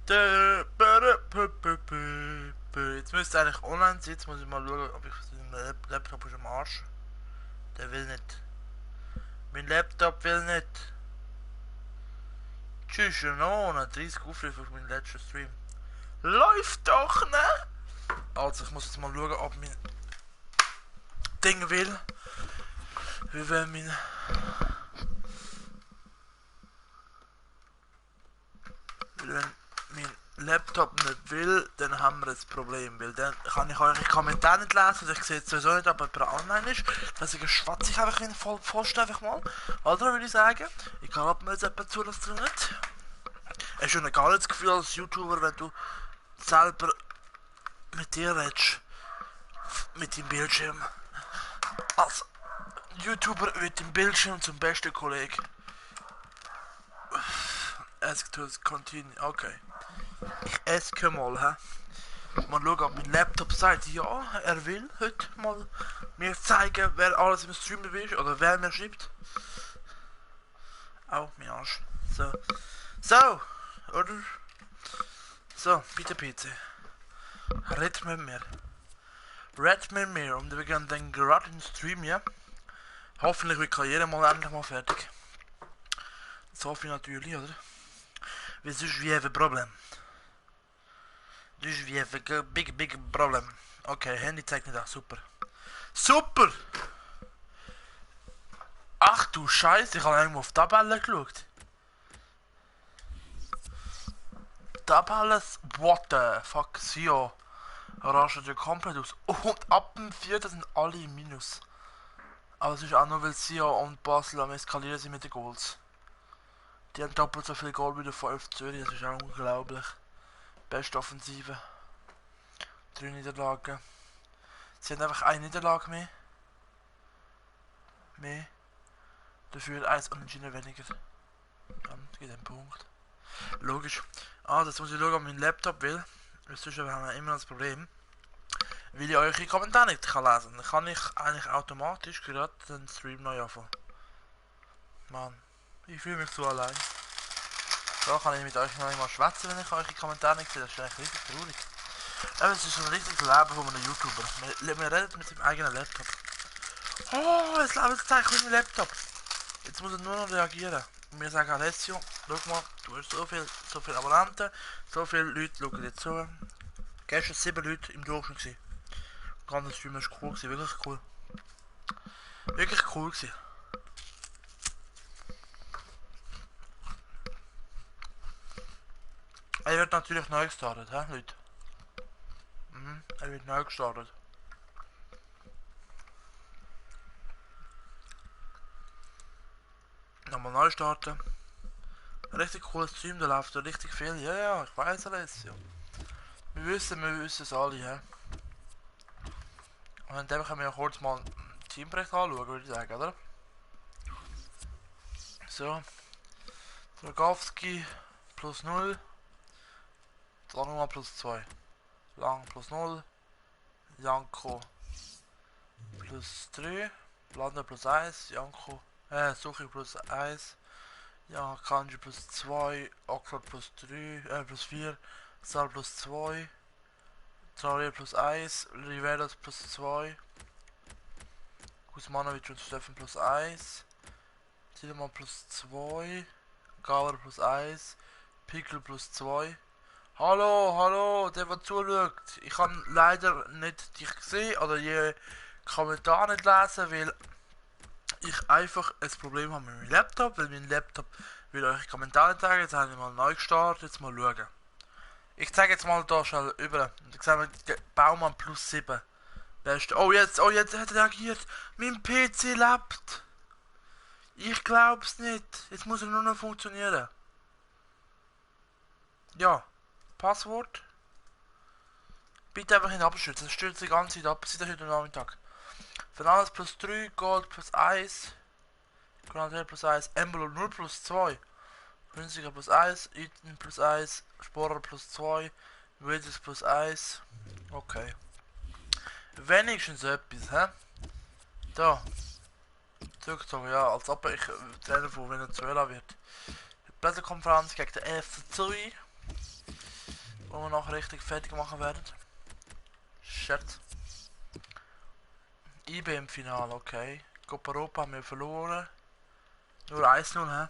Jetzt müsste eigentlich online sein. Jetzt muss ich mal schauen, ob ich den Laptop ist am Arsch. Der will nicht. Mein Laptop will nicht. Tschüss, no, 30 Aufrufe auf meinen letzten Stream. Läuft doch, ne? Also, ich muss jetzt mal schauen, ob mein Ding will. Wie wenn mein Laptop nicht will, dann haben wir ein Problem. Weil dann kann ich eure Kommentare nicht lesen. Ich sehe jetzt sowieso nicht, ob jemand online ist. Deswegen schwatze ich einfach in Post einfach mal. Oder würde ich sagen, egal ob man jetzt jemand zulässt oder nicht. Es ist schon gar nicht das Gefühl als YouTuber, wenn du selber mit dir redest. Mit dem Bildschirm. Als YouTuber wird im Bildschirm zum besten Kollegen. Ask to continue. Okay. Ich eske mal, hä? Mal schauen, ob mein Laptop sagt, ja, er will heute mal mir zeigen, wer alles im Stream ist oder wer mir schreibt. Au, mein Arsch. So. So, oder? So, bitte, bitte. Red mit mir. Red mit mir. Und wir gehen dann gerade in den Stream, ja? Hoffentlich wird die Karriere mal endlich mal fertig. Das hoffe ich natürlich, oder? Weil sonst we have a problem. Dus we have a big problem. Okay, Handy zeigt nicht auch. Super. Super! Ach du Scheiße, ich habe irgendwo auf die Tabelle geschaut. Tabelle, what the fuck, Sio. Rastet ja komplett aus. Und ab dem 4. sind alle im Minus. Aber es ist auch nur, weil Sio und Basel am Eskalieren sind mit den Goals. Die haben doppelt so viel Goal wie der VfB Zürich, das ist auch unglaublich. Beste Offensive. 3 Niederlagen. Sie haben einfach eine Niederlage mehr. Dafür 1 Unentschieden weniger. Dann geht ein Punkt. Logisch. Das muss ich schauen, ob mein Laptop will. Weil sonst haben wir immer das Problem. Weil ich eure Kommentare nicht kann lesen kann. Dann kann ich eigentlich automatisch gerade den Stream neu anfangen. Mann, ich fühle mich so allein. Da kann ich mit euch noch einmal schwätzen, wenn ich eure Kommentare nicht sehe. Das ist eigentlich richtig traurig. Aber es ist ein richtiges Leben von einem YouTuber. Wir reden mit seinem eigenen Laptop. Oh, jetzt lebt es mit meinem Laptop. Jetzt muss er nur noch reagieren. Und mir sagen, Alessio, schau mal, du hast so viele Abonnenten, so viele Leute schauen dir zu. Gestern 7 Leute im Durchschnitt gewesen. Ganz das Stream ist cool gewesen, wirklich cool. Wirklich cool gewesen. Er wird natürlich neu gestartet, hä, Leute? Er wird neu gestartet. Nochmal neu starten. Richtig cooles Stream, da läuft richtig viel. Ja, ich weiß alles, ja. Wir wissen es alle, hä? Und dann können wir ja kurz mal ein Teambericht anschauen, würde ich sagen, oder? So. Dragowski plus 0. Langmann plus 2. Lang plus 0. Janko plus 3. Blanda plus 1. Janko. Suchi plus 1. Ja, Kanji plus 2. Oxford plus 3. Plus 4. Sal plus 2. Traoré plus 1. Riveros plus 2. Kuzmanovic und Steffen plus 1. Tillemann plus 2. Gauer plus 1. Pickel plus 2. Hallo, der zuschaut. Ich kann leider nicht dich sehen oder je Kommentar nicht lesen, weil ich einfach ein Problem habe mit meinem Laptop, weil mein Laptop will euch Kommentare zeigen. Jetzt habe ich mal neu gestartet, jetzt mal schauen. Ich zeige jetzt mal da schnell über. Da sehen wir Baumann plus 7. Beste. Oh jetzt hat er reagiert. Mein PC lebt. Ich glaub's nicht. Jetzt muss er nur noch funktionieren. Ja. Passwort. Bitte einfach nicht abstürzen. Das stürzt die ganze Zeit ab. Seit heute Nachmittag. Fernandes plus 3, Gold plus 1. Granadier plus 1. Embolo 0 plus 2. Günstiger plus 1. Iten plus 1. Sporer plus 2. Wildes plus 1. Okay. Wenigstens etwas, hä? Da. Zurückgezogen, ja, als ob ich Trainer von Venezuela wird. Pressekonferenz gegen den FC Zürich. wir noch richtig fertig machen werden. Scherz. IB im Finale, okay. Copa Europa haben wir verloren. Nur 1-0, hä?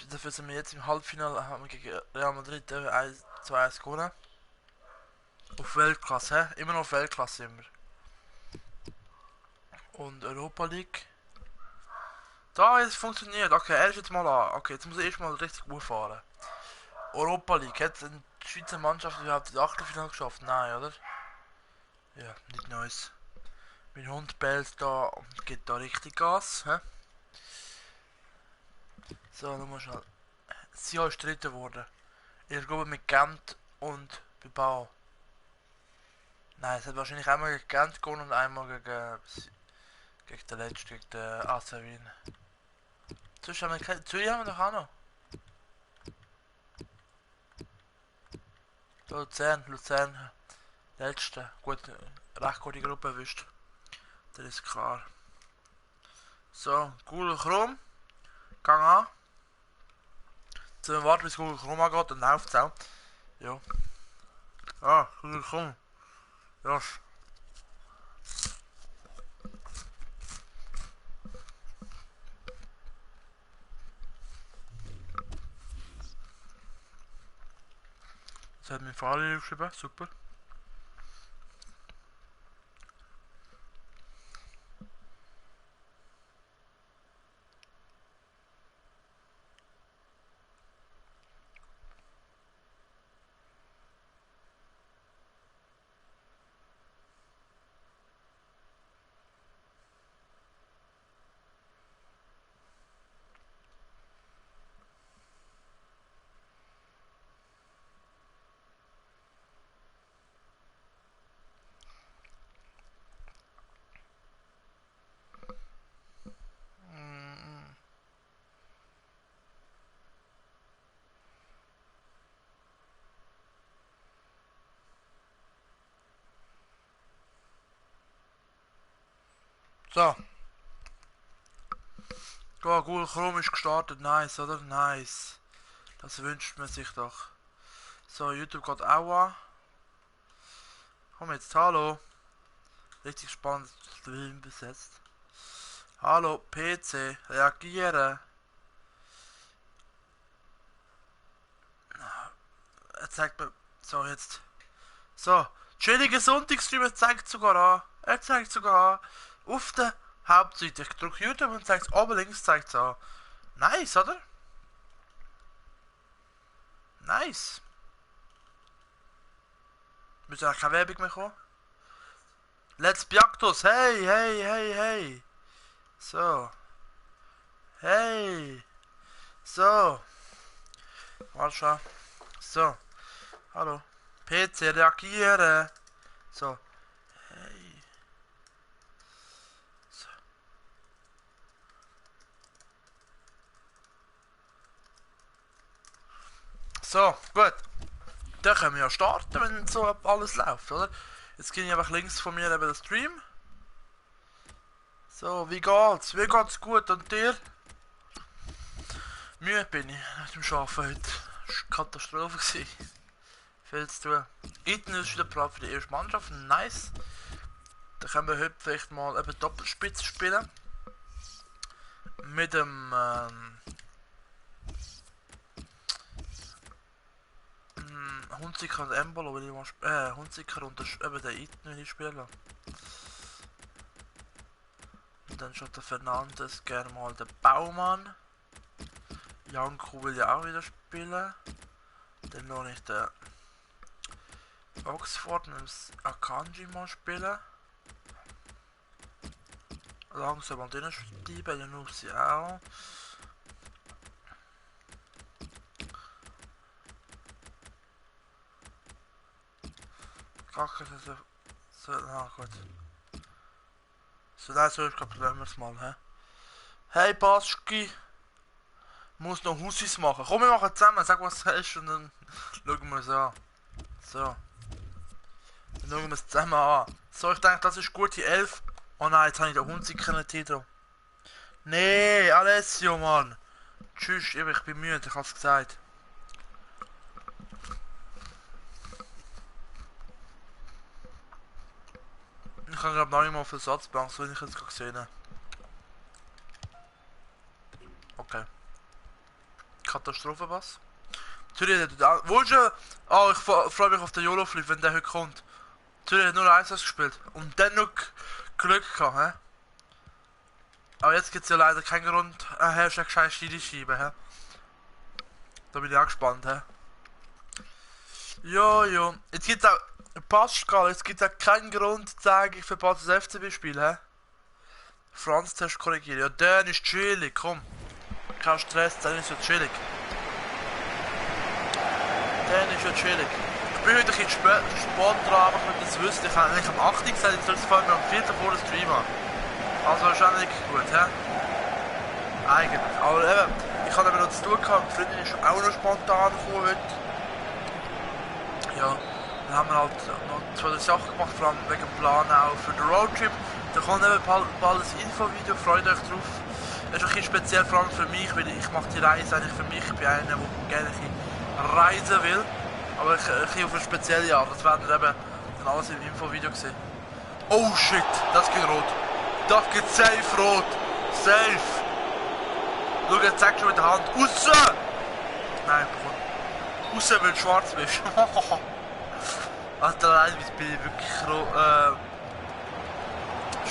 Dafür sind wir jetzt im Halbfinale, haben wir gegen Real Madrid 2-1 gewonnen. Auf Weltklasse, hä? Immer noch auf Weltklasse sind wir. Und Europa League. Da, es funktioniert. Okay, er ist jetzt mal an. Okay, jetzt muss ich erstmal richtig gut fahren. Europa League. Hat eine Schweizer Mannschaft überhaupt das Achtelfinale geschafft? Nein, oder? Ja, nicht nice. Mein Hund bellt da und gibt da richtig Gas. Hä? So, nochmal schnell. Sion ist Dritter geworden. In der Gruppe mit Gent und Bilbao. Nein, es hat wahrscheinlich einmal gegen Gent gewonnen und einmal gegen den letzten, gegen den AC Wien. Sonst haben wir keine. Zürich haben wir doch auch noch. Luzern. Letzte. Gut, recht gute Gruppe erwischt. Das ist klar. So, Google Chrome. Gang an. Jetzt warten, bis Google Chrome angeht, dann läuft es auch. Ja. Ah, Google Chrome. Ja. Das hat mein Fahrer geschrieben, super. So. Google Chrome ist gestartet, nice, oder? Nice. Das wünscht man sich doch. So, YouTube geht auch an. Komm jetzt, hallo. Richtig spannend Film besetzt. Hallo, PC, reagieren. Er zeigt mir. So, jetzt. So, chillige Sonntagsstream zeigt sogar an. Er zeigt sogar an. Auf der Hauptseite. Ich drücke YouTube und zeigt es oben links, zeigt es an. Nice, oder? Nice. Müssen auch keine Werbung mehr kommen. Let's Biactus. Hey. So. Hey. So. Mal schon. So. Hallo. PC reagieren. So. Hey. So. So, gut. Dann können wir ja starten, wenn so alles läuft, oder? Jetzt gehe ich einfach links von mir eben den Stream. So, wie geht's? Wie geht's gut und dir? Müde bin ich nach dem Arbeiten heute. Das war Katastrophe. Viel zu tun. Iten ist wieder bereit für die erste Mannschaft. Nice. Dann können wir heute vielleicht mal eben Doppelspitze spielen. Mit dem Hunziker und Embolo will ich mal Hunziker und eben den Iten will ich spielen. Und dann schaut der Fernandes gerne mal den Baumann. Janko will ja auch wieder spielen. Dann noch ich den Oxford mit dem Akanji mal spielen. Langsam mal drinnen bleiben, den Nussi auch. Kacke, so, na gut. So, das ist kein Problem, wir es mal, hä? Hey Baski! Muss noch Hussis machen. Komm, wir machen zusammen, sag was du hast und dann schauen wir es an. So. Dann schauen wir es zusammen an. So, ich denke, das ist gute 11. Oh nein, jetzt habe ich den Hunziker nicht hier. Nee, Alessio, Mann. Tschüss, ich bin müde, ich hab's gesagt. kann glaube noch nicht mal auf der Satzbank, so wie ich jetzt gerade gesehen habe. Okay. Katastrophenpass. Zürich hat auch... Wo ist er? Ah, ich freue mich auf den YOLO-Flip, wenn der heute kommt. Zürich hat nur 1 gespielt. Und dann noch Glück gehabt, hä? Aber jetzt gibt es ja leider keinen Grund, Hashtag scheiß Scheibe, hä? Da bin ich auch gespannt, hä? Jo. Jetzt gibt es auch... Pascal, jetzt gibt es auch keinen Grund zu sagen, ich verpasse das FCB-Spiel, hä? Franz-Test korrigieren. Ja, der ist chillig, komm. Kein Stress, der ist ja chillig. Der ist ja chillig. Ich bin heute ein bisschen spät dran, aber ich will das wissen. Ich habe eigentlich am 8. gesagt, jetzt soll es vor allem am 4. vor dem Stream an. Also wahrscheinlich gut, hä? Eigentlich. Aber eben, ich habe eben noch zu tun gehabt, die Freundin ist auch noch spontan gekommen heute. Ja, dann haben wir halt noch 2 Sachen gemacht, vor allem wegen dem Plan auch für den Roadtrip. Da kommt eben bald ein Infovideo, freut euch drauf. Das ist ein bisschen speziell, vor allem für mich, weil ich mache die Reise eigentlich für mich. Ich bin einer, der gerne reisen will. Aber ich auf eine spezielle Art. Das werden wir eben dann alles im Infovideo sehen. Oh shit, das geht rot. Das geht safe rot. Safe. Schau, jetzt zeig schon mit der Hand. Raus! Nein, komm. Raus, weil du schwarz bist. Alter, nein, jetzt bin ich wirklich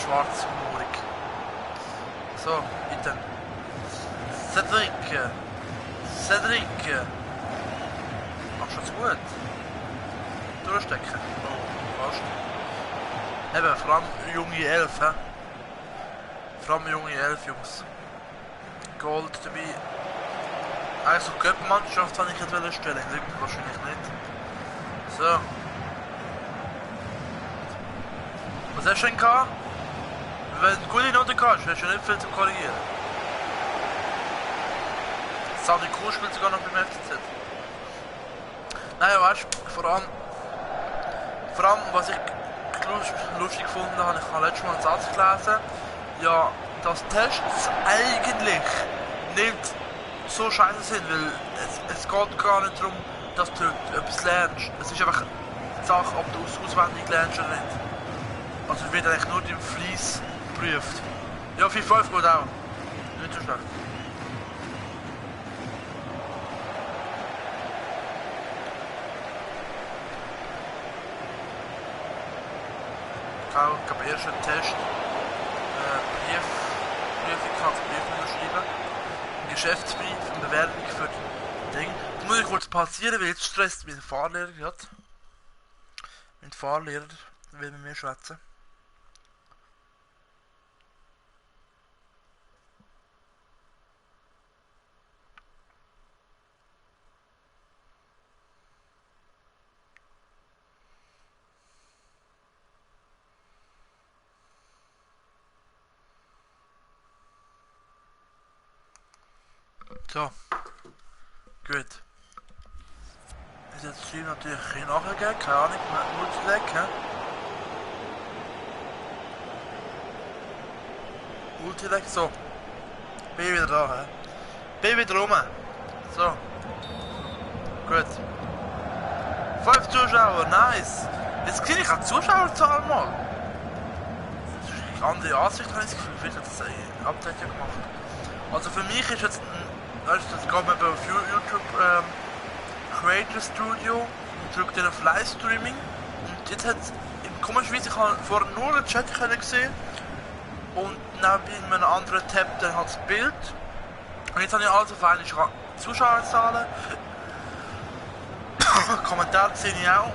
schwarzhumorig. So, bitte. Cedric. Machst du das gut? Durchstecken. Oh, fast. Eben, vor allem junge 11, hä? Vor allem junge 11, Jungs. Gold dabei. Eigentlich so Cup-Mannschaft habe ich jetzt stellen, liegt wahrscheinlich nicht. So. Was hast du denn gehabt? Wenn du gute Noten hast, hast du nicht viel zu korrigieren. Sadi Kuh spielt sogar noch beim FCZ. Naja, weißt du, vor allem was ich lustig gefunden habe, ich habe letztes Mal einen Satz gelesen, ja, dass Tests eigentlich nicht so scheiße sind, weil es geht gar nicht darum, dass du etwas lernst. Es ist einfach die Sache, ob du es auswendig lernst oder nicht. Also wird eigentlich nur dein Fleiss geprüft. Ja, 5-5 geht auch. Nicht so schlecht. Ich glaube, erster Test. Prüfung kann ich Brief schreiben. Ein Geschäftsbrief, eine Bewerbung für das Ding. Das muss ich kurz passieren, weil jetzt stresst mich der Fahrlehrer gerade. Mein Fahrlehrer will mit mir schwätzen. So, gut. Ist jetzt Stream natürlich ein nachgegeben, keine Ahnung, Multilag, hä? Multilag, so. Bin wieder da, hä? Bin wieder rum. So. Gut. 5 Zuschauer, nice. Jetzt sehe ich auch die Zuschauerzahl mal. Das ist eine andere Ansicht, habe ich das Gefühl. Vielleicht hat das ein Update ja gemacht. Also für mich ist jetzt das geht man auf YouTube Creator Studio und drückt dann auf Livestreaming. Und jetzt hat es komischerweise, ich habe vorher nur den Chat gesehen und neben einem anderen Tab dann halt das Bild. Und jetzt habe ich alles auf einmal Zuschauerzahlen. Kommentare sehe ich auch.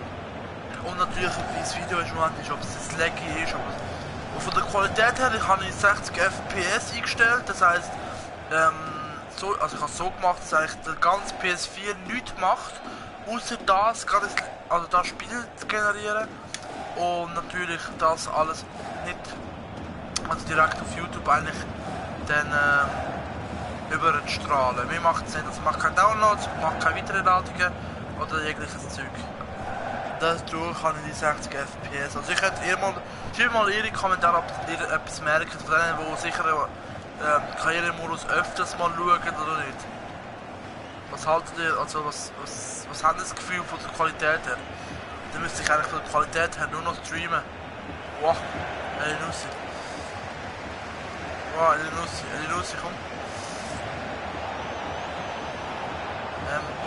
Und natürlich wie das Video ist, ob es jetzt laggy ist. Und von der Qualität her habe ich 60 FPS eingestellt, das heisst, also ich habe es so gemacht, dass eigentlich der ganze PS4 nichts macht, außer das, also das Spiel zu generieren und natürlich das alles nicht, also direkt auf YouTube eigentlich dann überstrahlen. Mir macht es nicht, also macht keine Downloads, macht keine Weiterladungen oder jegliches Zeug. Dadurch habe ich die 60 FPS. Also ich könnte schreibt mal ihre Kommentare, ob ihr etwas merkt, von denen, die sicher Karrieremodus öfters mal schauen oder nicht. Was haltet ihr, also was habt ihr das Gefühl von der Qualität her? Dann müsste ich eigentlich von der Qualität her nur noch streamen. Wow. Elinussi. Wow, Elinussi, komm.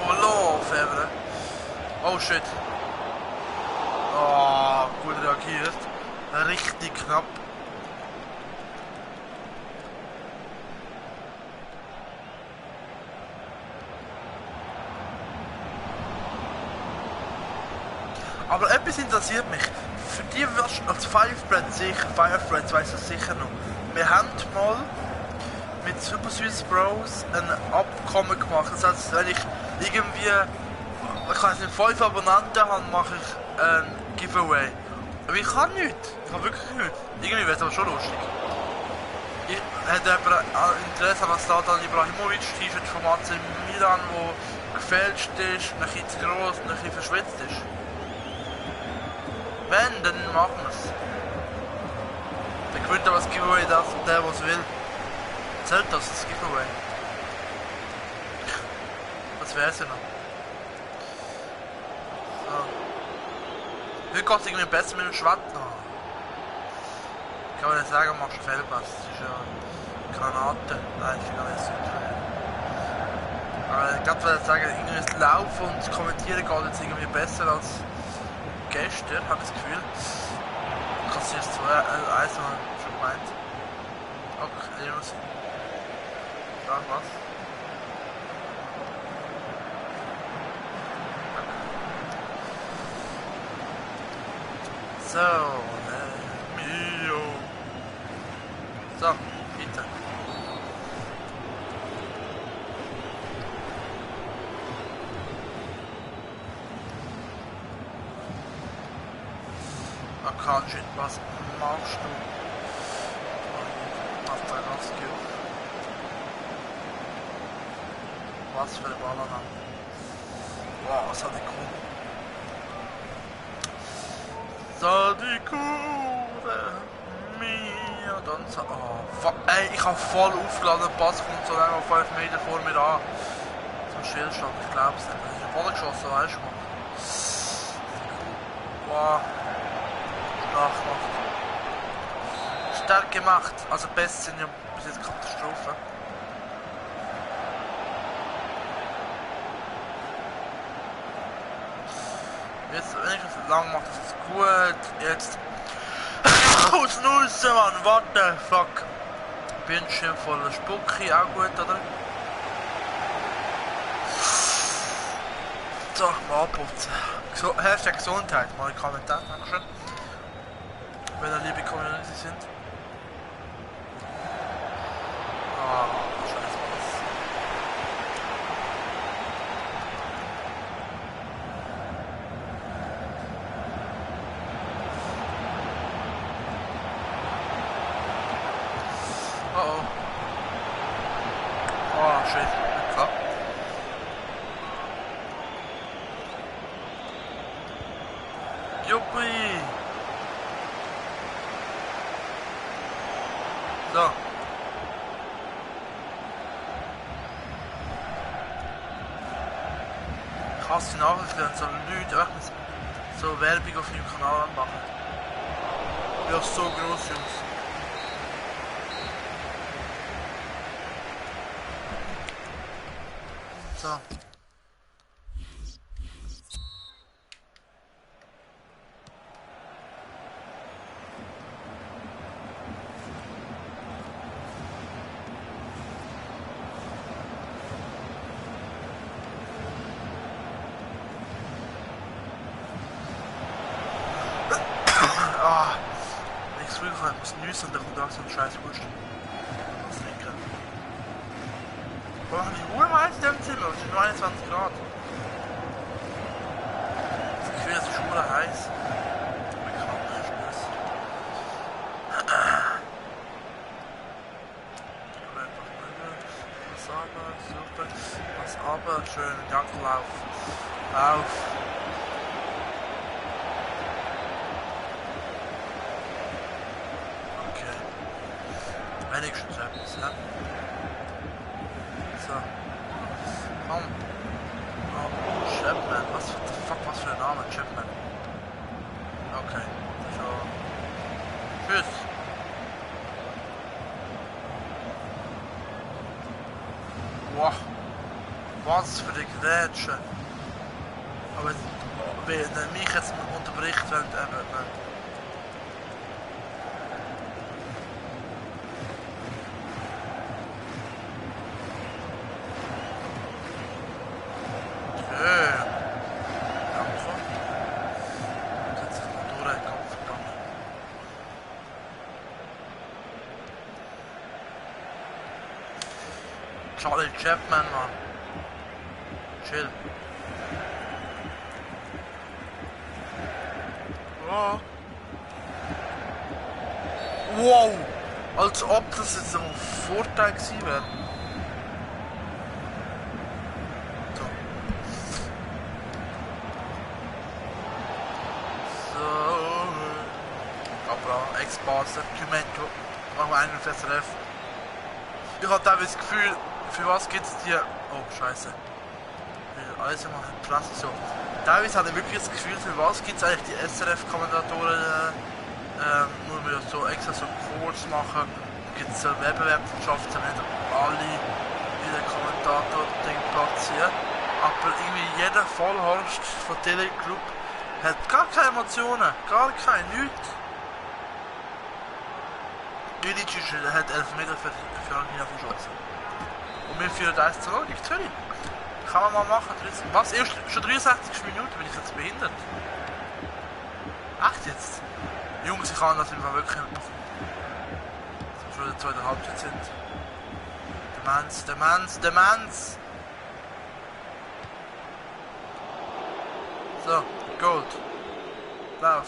Oh, lauf, eben. Oh, shit. Oh, gut reagiert. Richtig knapp. Aber etwas interessiert mich. Für die wirst du als Firebrand sicher, Firebrand weiss das sicher noch. Wir haben mal mit Super Swiss Bros ein Abkommen gemacht. Das heißt, wenn ich irgendwie, ich weiß nicht, 5 Abonnenten habe, mache ich ein Giveaway. Aber ich kann nichts. Ich kann wirklich nichts. Irgendwie wäre es aber schon lustig. Ich hätte jemand Interesse an Zlatan Ibrahimovic T-Shirt von AC Milan, wo gefälscht ist, ein bisschen zu gross, ein bisschen verschwitzt ist. Wenn, dann machen wir es. Dann gewinnt aber das Giveaway das und der, was will. Zählt das Giveaway? Das wär's ja noch. So. Heute geht es irgendwie besser mit dem Schwatten. Ich kann nicht sagen, machst du Fehlpass. Das ist ja Granate. Nein, ich kann nicht sagen. Aber ich wollte gerade sagen, irgendwie das Laufen und das Kommentieren geht jetzt irgendwie besser als gestern, habe ich das Gefühl. Kannst du jetzt eins schon gemeint? Okay, Jungs. Ja, was? So, Mio. So, bitte. Akanji, was machst du? Was für eine Banane. Wow, was hat die Kuh? Sadikure mir dann so. Oh, fuck. Ey, ich hab voll aufgeladen, der Pass kommt so lange auf 5 Meter vor mir an. Zum Stillstand, ich glaub's nicht. Ich hab voll geschossen, weißt du? Wow. Stark gemacht. Stark gemacht. Also besser sind ja bis jetzt Katastrophen. Jetzt, wenn ich das lang mache, das ist gut. Jetzt. Aus Nuss, Mann, warte, fuck. Bildschirm voller Spucki, auch gut, oder? So, mal abputzen. Hashtag Gesundheit, mal in den Kommentaren, dankeschön. Wenn ihr liebe Community sind. Ah, scheiße was. Oh oh. Oh, shit. So. Juppie. So. Ich hasse die Nachrichten, wenn so Leute so Werbung auf meinem Kanal anmachen. Ja, so groß, Jungs. So. Ah, nichts früh gefallen, muss nüssen und dann kommt auch so ein scheiß Wurst. Was trinken? Boah, wie Ruhe heiß in dem Zimmer? Es sind 29 Grad. Das Gefühl, es ist schon heiß. Mein Krank ist das. Was aber, super. Was aber, schön, Jackenlauf. Lauf. Wenigstens etwas, ja. So. Komm. Oh, Chapman. Was für ein Name, Chapman. Okay. So. Tschüss. Was für die Grätsche. Aber wenn er mich jetzt unterbricht, wenn eben... Charlie Chapman, Mann. Chill. Oh. Wow! Als ob das jetzt ein Vorteil gewesen wäre. So. Aber Ex-Basler, Cumento. Machen wir einen auf SRF. Ich habe teilweise das Gefühl, für was gibt es die... Oh, scheiße. Alles immer Presse so. Teilweise habe ich wirklich das Gefühl, für was gibt es eigentlich die SRF-Kommentatoren, muss man ja so extra so kurz machen. Gibt es so Wettbewerbschaft, nicht alle in den Kommentator-Ding platzieren. Aber irgendwie jeder Vollhorst von Telegroup hat gar keine Emotionen, gar keine, nichts. Jüdic hat 11 Meter für Argentinien verschossen. Und wir führen 1 zu 0 gegen Zürich. Kann man mal machen. Was? Erst schon 63 Minuten? Bin ich jetzt behindert? Echt jetzt? Jungs, ich kann das einfach wirklich nicht machen. Dass wir schon in der zweiten Halbzeit sind. Der Mans! So, Gold. Lauf.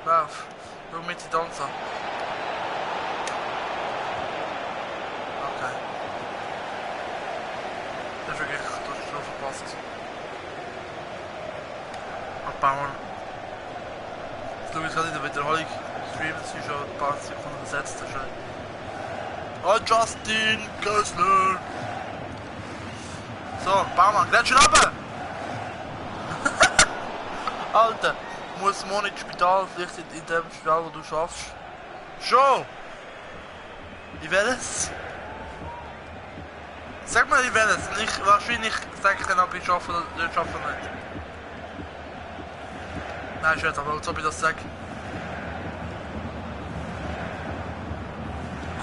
Schau mit die Danza. Okay. Das ist wirklich durch die Strophe verpasst. Abbauen. Jetzt schaue ich gerade in der Wiederholung. Stream, das ist schon ein paar Sekunden gesetzt. Oh, Justin Kössler! So, Baumann, grätsch schon runter! Alter, muss morgen ins Spital, vielleicht in dem Spital, wo du schaffst. Schon! Ich will es. Sag mal, ich will es. Wahrscheinlich sage ich dann, ob ich schaffe oder nicht schaffe oder nicht. Nein, ich aber als ob ich das sage.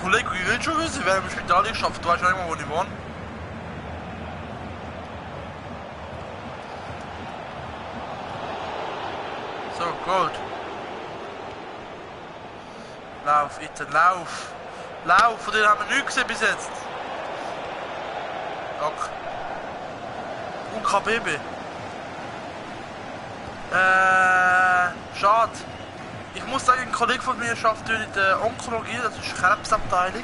Kollege, ich will schon wissen, wer im Spital ich schaffe. Du weißt ja nicht mal, wo ich wohne. So, gut. Lauf, Ethan, lauf. Lauf, von denen haben wir nichts gesehen bis jetzt. Okay. UKBB. Schade. Ich muss sagen, ein Kollege von mir schafft in der Onkologie, das ist Krebsabteilung.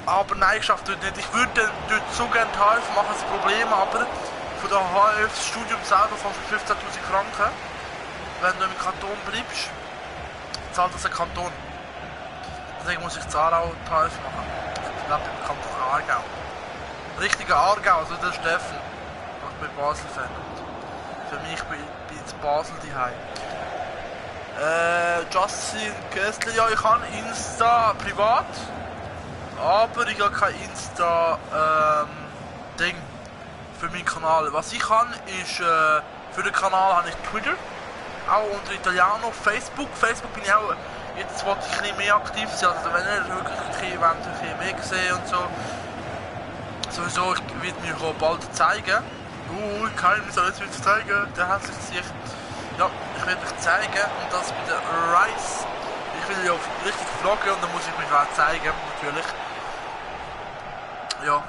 Aber nein, ich schaffe dort nicht. Ich würde dort so gerne HF machen, das Problem, aber von der HF das Studium selber kostet 15.000 Franken. Wenn du im Kanton bleibst, zahlt das ein Kanton. Deswegen muss ich in Aargau die HF machen. Ich lebe im Kanton Aargau. Richtiger Aargau, also der Steffen. Ich bin Basel-Fan. Für mich bin ich in Basel daheim. Justin Köstler, ja, ich habe Insta privat, aber ich habe kein Insta Ding für meinen Kanal. Was ich kann, ist für den Kanal habe ich Twitter, auch unter Italiano, Facebook bin ich auch, jetzt wollte ich ein bisschen mehr aktiv sein, also wenn ihr wirklich ein bisschen mehr sehen und so. Sowieso, ich werde mich auch bald zeigen. Ich kann mich jetzt wieder zeigen, der hat sich Gesicht. Ja, ich werde mich zeigen und das mit der Rice. Ich will ja richtig vloggen und dann muss ich mich auch zeigen, natürlich. Ja,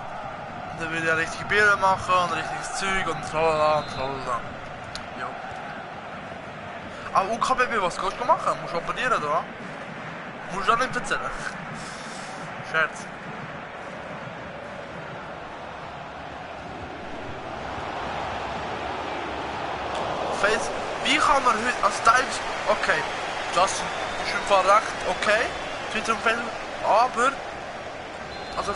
dann will ich ja richtige Bilder machen und richtiges Zeug und tralala und tralala. Ja. Ah, UKBB, was kannst du machen? Musst du operieren, oder? Musst du auch nicht erzählen. Scherz. Wie kann man heute als Teils... Okay, Justin ist im Fall recht okay, Twitter und Facebook, aber... Also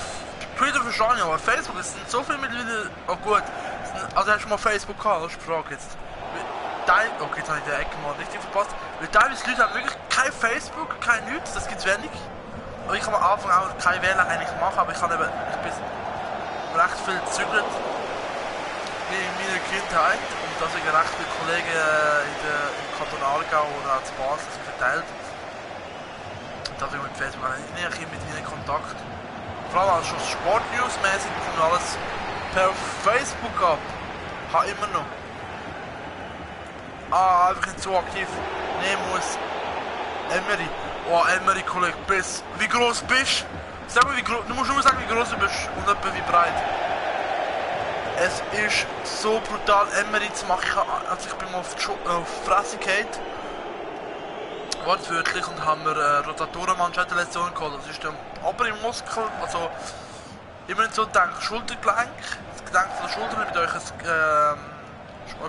Twitter verstehe ich, aber Facebook, es sind so viele mittlerweile... Oh gut, also hast du mal Facebook gehabt, das ist die Frage jetzt. Okay, jetzt habe ich die Ecke mal richtig verpasst. Weil teilweise Leute haben wirklich kein Facebook, kein nichts, das gibt es wenig. Und ich kann am Anfang auch kein WLAN eigentlich machen, aber ich kann eben... recht viel gezügelt in meiner Kindheit und dass ich recht viele Kollegen im Kanton Aargau oder auch zu Basel sind verteilt. Und dass ich mit Facebook nicht mit ihnen in Kontakt. Vor allem also schon Sportnews-mäßig kommt alles per Facebook ab. Habe immer noch. Einfach nicht so aktiv. Nee, muss. Emery. Oh, Emery, Kollege, bis. Wie groß bist du? Sag mal, wie groß. Du musst nur sagen, wie groß du bist und etwa wie breit. Es ist so brutal, Emery zu machen. Also ich bin mal auf die Fresse gefallen. Wortwörtlich, und haben wir Rotatorenmanschettenläsion geholt. Das ist der obere Muskel, also immer nicht so denken, Schultergelenk. Das Gelenk von der Schulter, damit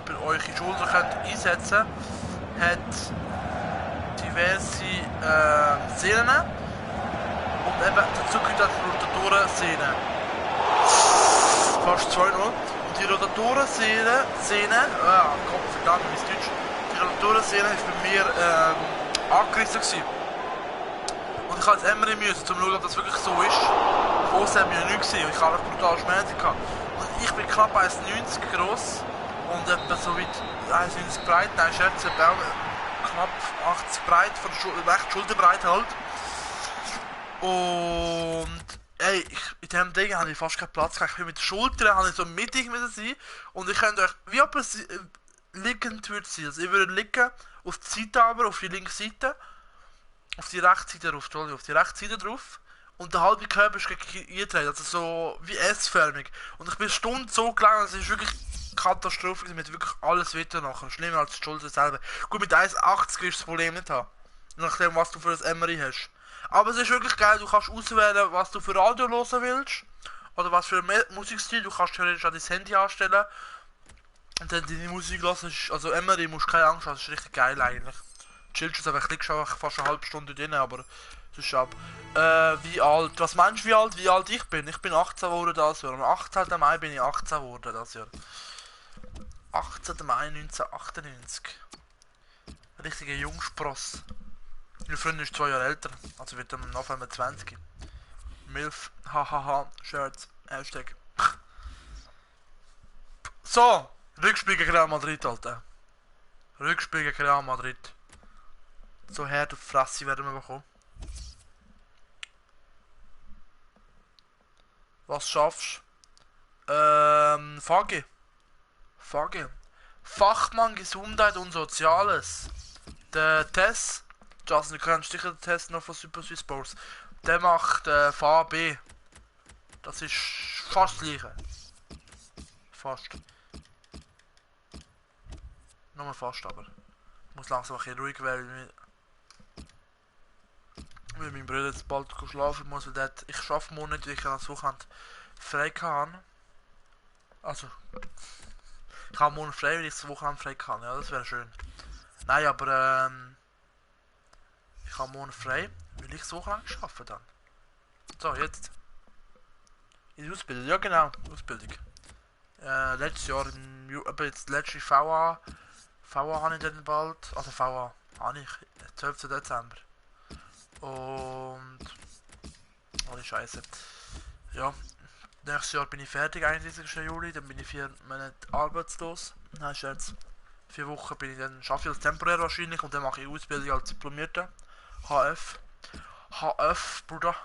ihr eure Schulter könnt einsetzen könnt, hat diverse Sehnen. Und eben dazu gehört auch die Rotatorensehne. Fast 2-0. Und die Rotatorensehne, Gott verdammt, wie ist Deutsch? Die Rotatorensehne war bei mir angerissen gewesen. Und ich habe jetzt Emery müssen, um zu schauen, ob das wirklich so ist. Vorher haben wir ja nichts gesehen und ich habe brutal Schmerzen gehabt. Und ich bin knapp 1,90 groß und etwa so weit 1,90 breit, nein, ich schätze knapp 80 breit, von der recht schulterbreit halt. Und ey, in diesem Ding habe ich fast keinen Platz gehabt. Ich bin mit der Schulter, habe ich so mittig müssen sein. Und ich könnte euch, wie ob es liegend würde sein. Also ich würde liegen, auf die Seite aber, auf die linke Seite. Auf die rechte Seite drauf, Entschuldigung, auf die rechte Seite drauf. Und der halbe Körper ist eingedreht, also so wie S-förmig. Und ich bin Stunden so gelegen, es ist wirklich Katastrophe, mit wirklich alles weiter nachher. Schlimmer als die Schulter selber. Gut, mit 1,80 ist das Problem nicht haben. Nachdem, was du für ein Emery hast. Aber es ist wirklich geil, du kannst auswählen, was du für Radio hören willst. Oder was für einen Musikstil. Du kannst theoretisch an dein Handy anstellen. Und dann deine Musik hören. Also Emery musst du keine Angst haben, das ist richtig geil eigentlich. Chillst du einfach, klickst einfach fast eine halbe Stunde drin, aber das ist ab. Wie alt? Was meinst du, wie alt ich bin? Ich bin 18 geworden das Jahr. Am 18. Mai bin ich 18 geworden das Jahr. 18. Mai 1998. Richtiger Jungspross. Meine Freundin ist 2 Jahre älter, also wird im November 20. Milf, hahaha, Shirts, Hashtag. So, Rückspiel gegen Real Madrid, Alter. Rückspiel gegen Real Madrid. So hart auf die Fresse werden wir bekommen. Was schaffst du? Fagi. Fachmann Gesundheit und Soziales. Der Tess. Justin, du kennst sicher den Test noch von Super Swiss Sports. Der macht VAB. Das ist fast das gleiche. Fast. Nur fast aber. Ich muss langsam ein bisschen ruhig werden, weil mein Bruder jetzt bald schlafen muss, weil ich schaffe morgen nicht, weil ich das Wochenende frei kann. Also, ich habe morgen frei, weil ich das Wochenende frei kann. Ja, das wäre schön. Nein, aber ich habe morgen frei, weil ich so lange arbeite dann. So, jetzt. In der Ausbildung, ja genau, Ausbildung. Letztes Jahr, aber jetzt letzte VA habe ich dann bald, also VA habe ich, 12. Dezember. Und... oh die Scheiße. Ja, nächstes Jahr bin ich fertig, 31. Juli, dann bin ich 4 Monate arbeitslos. Nein, Scherz. 4 Wochen bin ich dann, schaffe ich als temporär wahrscheinlich und dann mache ich Ausbildung als Diplomierter. HF. HF, Bruder.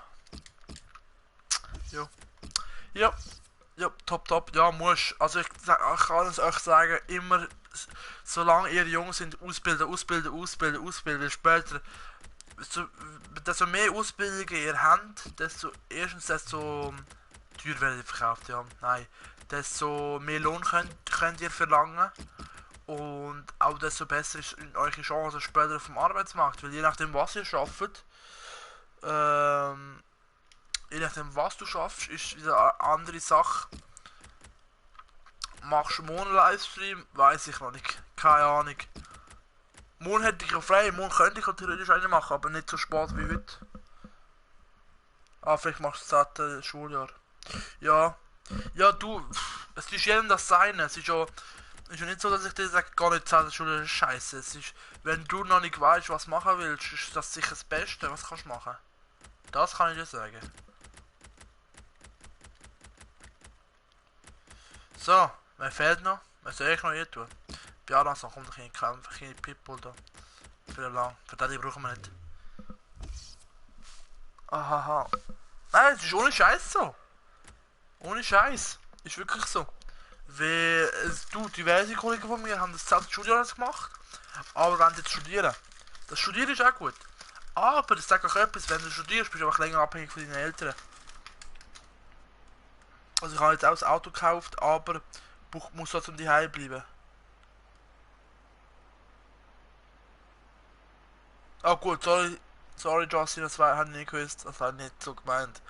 Ja. Ja. Ja, top. Ja, muss. Also ich kann es euch sagen, immer, solange ihr jung sind, ausbilden. Später, desto mehr Ausbildungen ihr habt, desto teuer werdet ihr verkauft, ja. Nein. Desto mehr Lohn könnt ihr verlangen. Und auch desto besser ist eure Chance später auf dem Arbeitsmarkt, weil je nachdem was ihr schafft, je nachdem was du schaffst, ist wieder eine andere Sache. Machst du morgen einen Livestream? Weiß ich noch nicht, keine Ahnung. Morgen hätte ich ja frei, morgen könnte ich theoretisch einen machen, aber nicht so spät wie heute. Vielleicht machst du das 10. Schuljahr. Ja, du, es ist jedem das Seine, es ist ja nicht so, dass ich dir sage, gar nicht 10. Schuljahr ist scheiße. Es ist, wenn du noch nicht weißt, was machen willst, ist das sicher das Beste, was kannst du machen. Das kann ich dir sagen. So, wer fehlt noch? Was soll ich noch hier tun? Ja, dann kommt ein bisschen Kampf, ein bisschen Pitbull da. Für lang. Für die brauchen wir nicht. Ahaha. Nein, es ist ohne Scheiß so. Ohne Scheiß. Ist wirklich so. Weil diverse Kollegen von mir haben das selbst Studium gemacht. Aber wenn sie jetzt studieren. Das Studieren ist auch gut. Aber das sagt auch etwas, wenn du studierst, bist du einfach länger abhängig von deinen Eltern. Also ich habe jetzt auch das Auto gekauft, aber muss trotzdem daheim bleiben. Ah gut, sorry Justin, das habe ich nicht gewusst, das habe ich nicht so gemeint.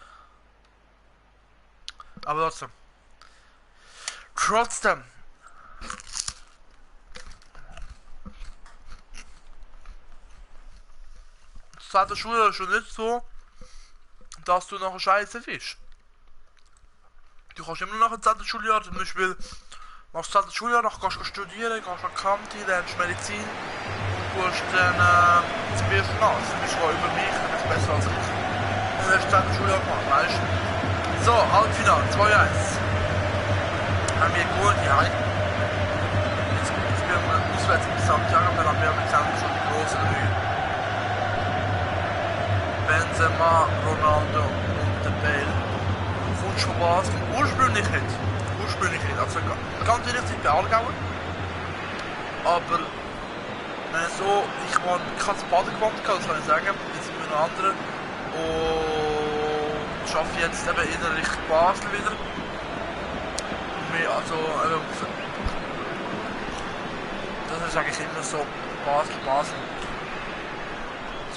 Aber trotzdem. Seit der Schule ist schon nicht so, dass du nachher scheiße bist. Du kannst immer noch ein zweites Schuljahr, zum Beispiel nach dem zweiten Schuljahr noch gehst du studieren, gehst an Kanti, lernst Medizin und gehst dann zum ersten Mal. Du bist zwar über mich, du bist besser als ich. Und dann hast du das zweite Schuljahr gemacht, weißt du? So, Halbfinale, 2-1. Haben wir gewonnen, ja. Jetzt spielen wir auswärts in Santiago, dann haben wir mit schon die große Höhe. Benzema, Ronaldo und der Bale. Kommst von Basel? Ursprünglich nicht. Also ganz ehrlich sind bei Aargauer. Aber ich habe zu Baden gewohnt, das kann ich sagen. Jetzt sind wir noch andere. Und ich arbeite jetzt eben in Richtung Basel wieder. Also, das ist eigentlich immer so Basel. Also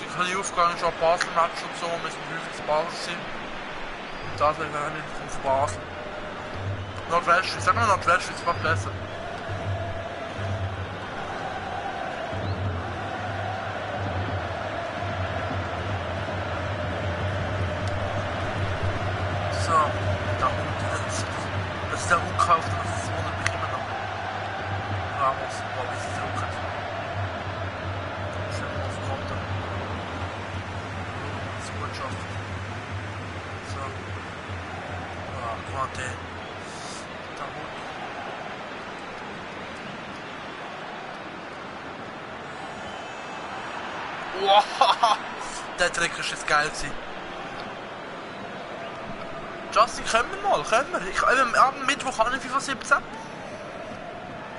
ich habe die Aufgaben schon Basel-Match und so, wir sind häufig in Basel gewesen. Das ist eigentlich von Basel. Nordwestschweiz, sagen wir Nordwestschweiz, was besser. So, der Hund, das ist der Hund gekauft, das wundert mich immer noch. Ramos, wie sie drucken. Das ist immer auf dem Konto. Das ist gut geschafft. So. Ah, Quante. Wow, der Trick ist jetzt geil gewesen. Justin, können wir? Am Mittwoch habe ich FIFA 17.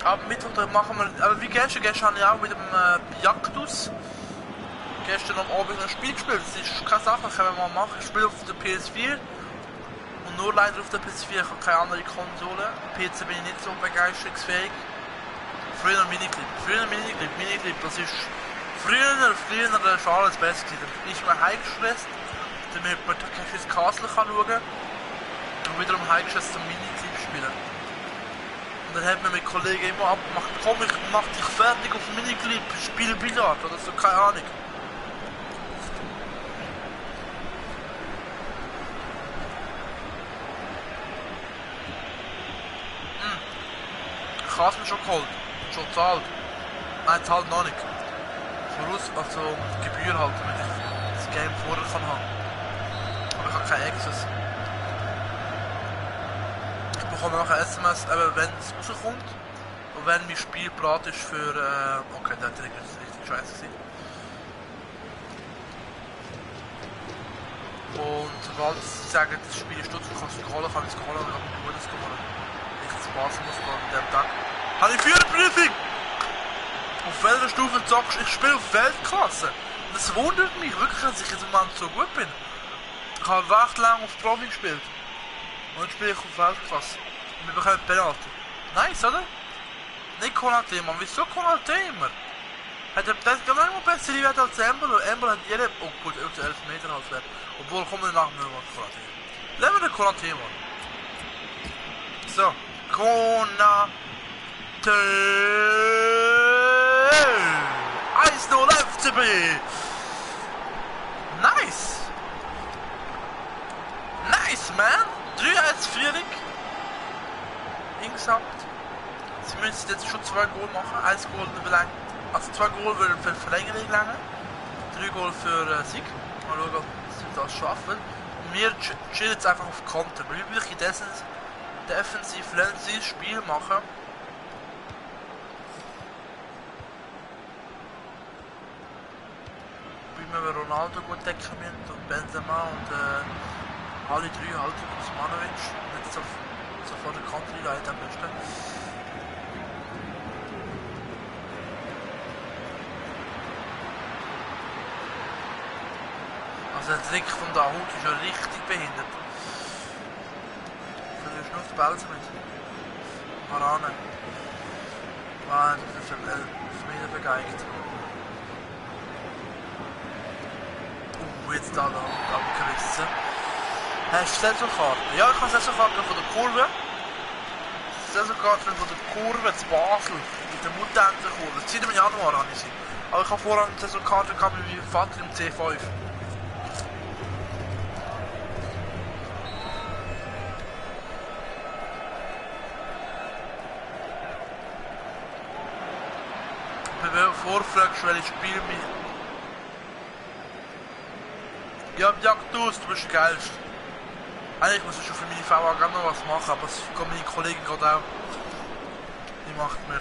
Am Mittwoch machen wir, aber wie gestern habe ich auch mit dem Jagdus gestern am Abend ein Spiel gespielt. Das ist keine Sache, können wir mal machen. Ich spiele auf der PS4 und nur leider auf der PS4, ich habe keine andere Konsole. PC bin ich nicht so begeisterungsfähig. Früher Miniclip, das ist Früher war alles besser gewesen. Dann bin ich mal heimgestresst, damit man das Castle schauen kann und wiederum heimgestresst zum Miniclip spielen. Und dann hat man mit Kollegen immer abgemacht, komm, ich mach dich fertig auf Miniclip, spiele Billard oder so, keine Ahnung. Ich habe es mir schon geholt, schon gezahlt. Nein, zahlt noch nicht. Voraus, also die Gebühr halt, damit ich das Game vorher kann haben. Aber ich habe keinen Access. Ich bekomme noch ein SMS, wenn es rauskommt und wenn mein Spiel bereit ist für. Okay, der Trigger ist richtig scheiße gewesen. Und sobald sie sagen, das Spiel ist tot, kannst du es holen, kann ich es holen und ich habe ein gutes gewonnen. Ich jetzt Spaß muss an dem Tag. Habe ich Führerprüfung! Auf welcher Stufe zockst du? Ich spiele auf Weltklasse. Und das wundert mich wirklich, dass ich jetzt im Moment so gut bin. Ich habe recht lange auf Profi gespielt. Und jetzt spiele ich auf Weltklasse. Und wir bekommen Penalty. Nice, oder? Nicht Konaté, man. Wieso Konaté immer? Hat er das gar nicht mal bessere Werte als Embolo? Embolo hat jede... Oh gut, 11 Meter als Wert. Obwohl, kommen wir nach mir mal Konaté. Lassen wir den Konaté mal. So. Konaté. 1-0 FCB! Nice! Nice, man! 3-1 Führung. Insgesamt. Sie müssen jetzt schon 2 Goal machen. 1 Goal verlängert. Also 2 Goal würden für Verlängerung länger. 3 Goal für Sieg. Mal schauen, ob sie das schaffen. Und wir chillen jetzt einfach auf Konter. Weil wir wirklich in dessen defensiv lensiges Spiel machen. Wie wir Ronaldo gut decken müssen und Benzema und alle drei halt Osmanovic. Nicht so vor der Country Leute am besten. Also der Trick von Dahut ist ja richtig behindert. Verlierst nur die Bälle mit. Harane. Nein, das ist wieder vergeigt. Jetzt da abgerissen. Hast du Saisonkarten? Ja, ich habe Saisonkarten von der Kurve. Saisonkarten von der Kurve zu Basel. Mit der Mutantenkurve. Seit dem Januar habe ich sie. Aber ich habe vorher eine Saisonkarte mit meinem Vater im C5. Vorfragst, welches Spiel mit. Ja, jagt aus, du bist der Geilste. Eigentlich muss ich schon für meine VA gerne noch was machen, aber das kommt meine Kollegin gerade auch. Die macht mir.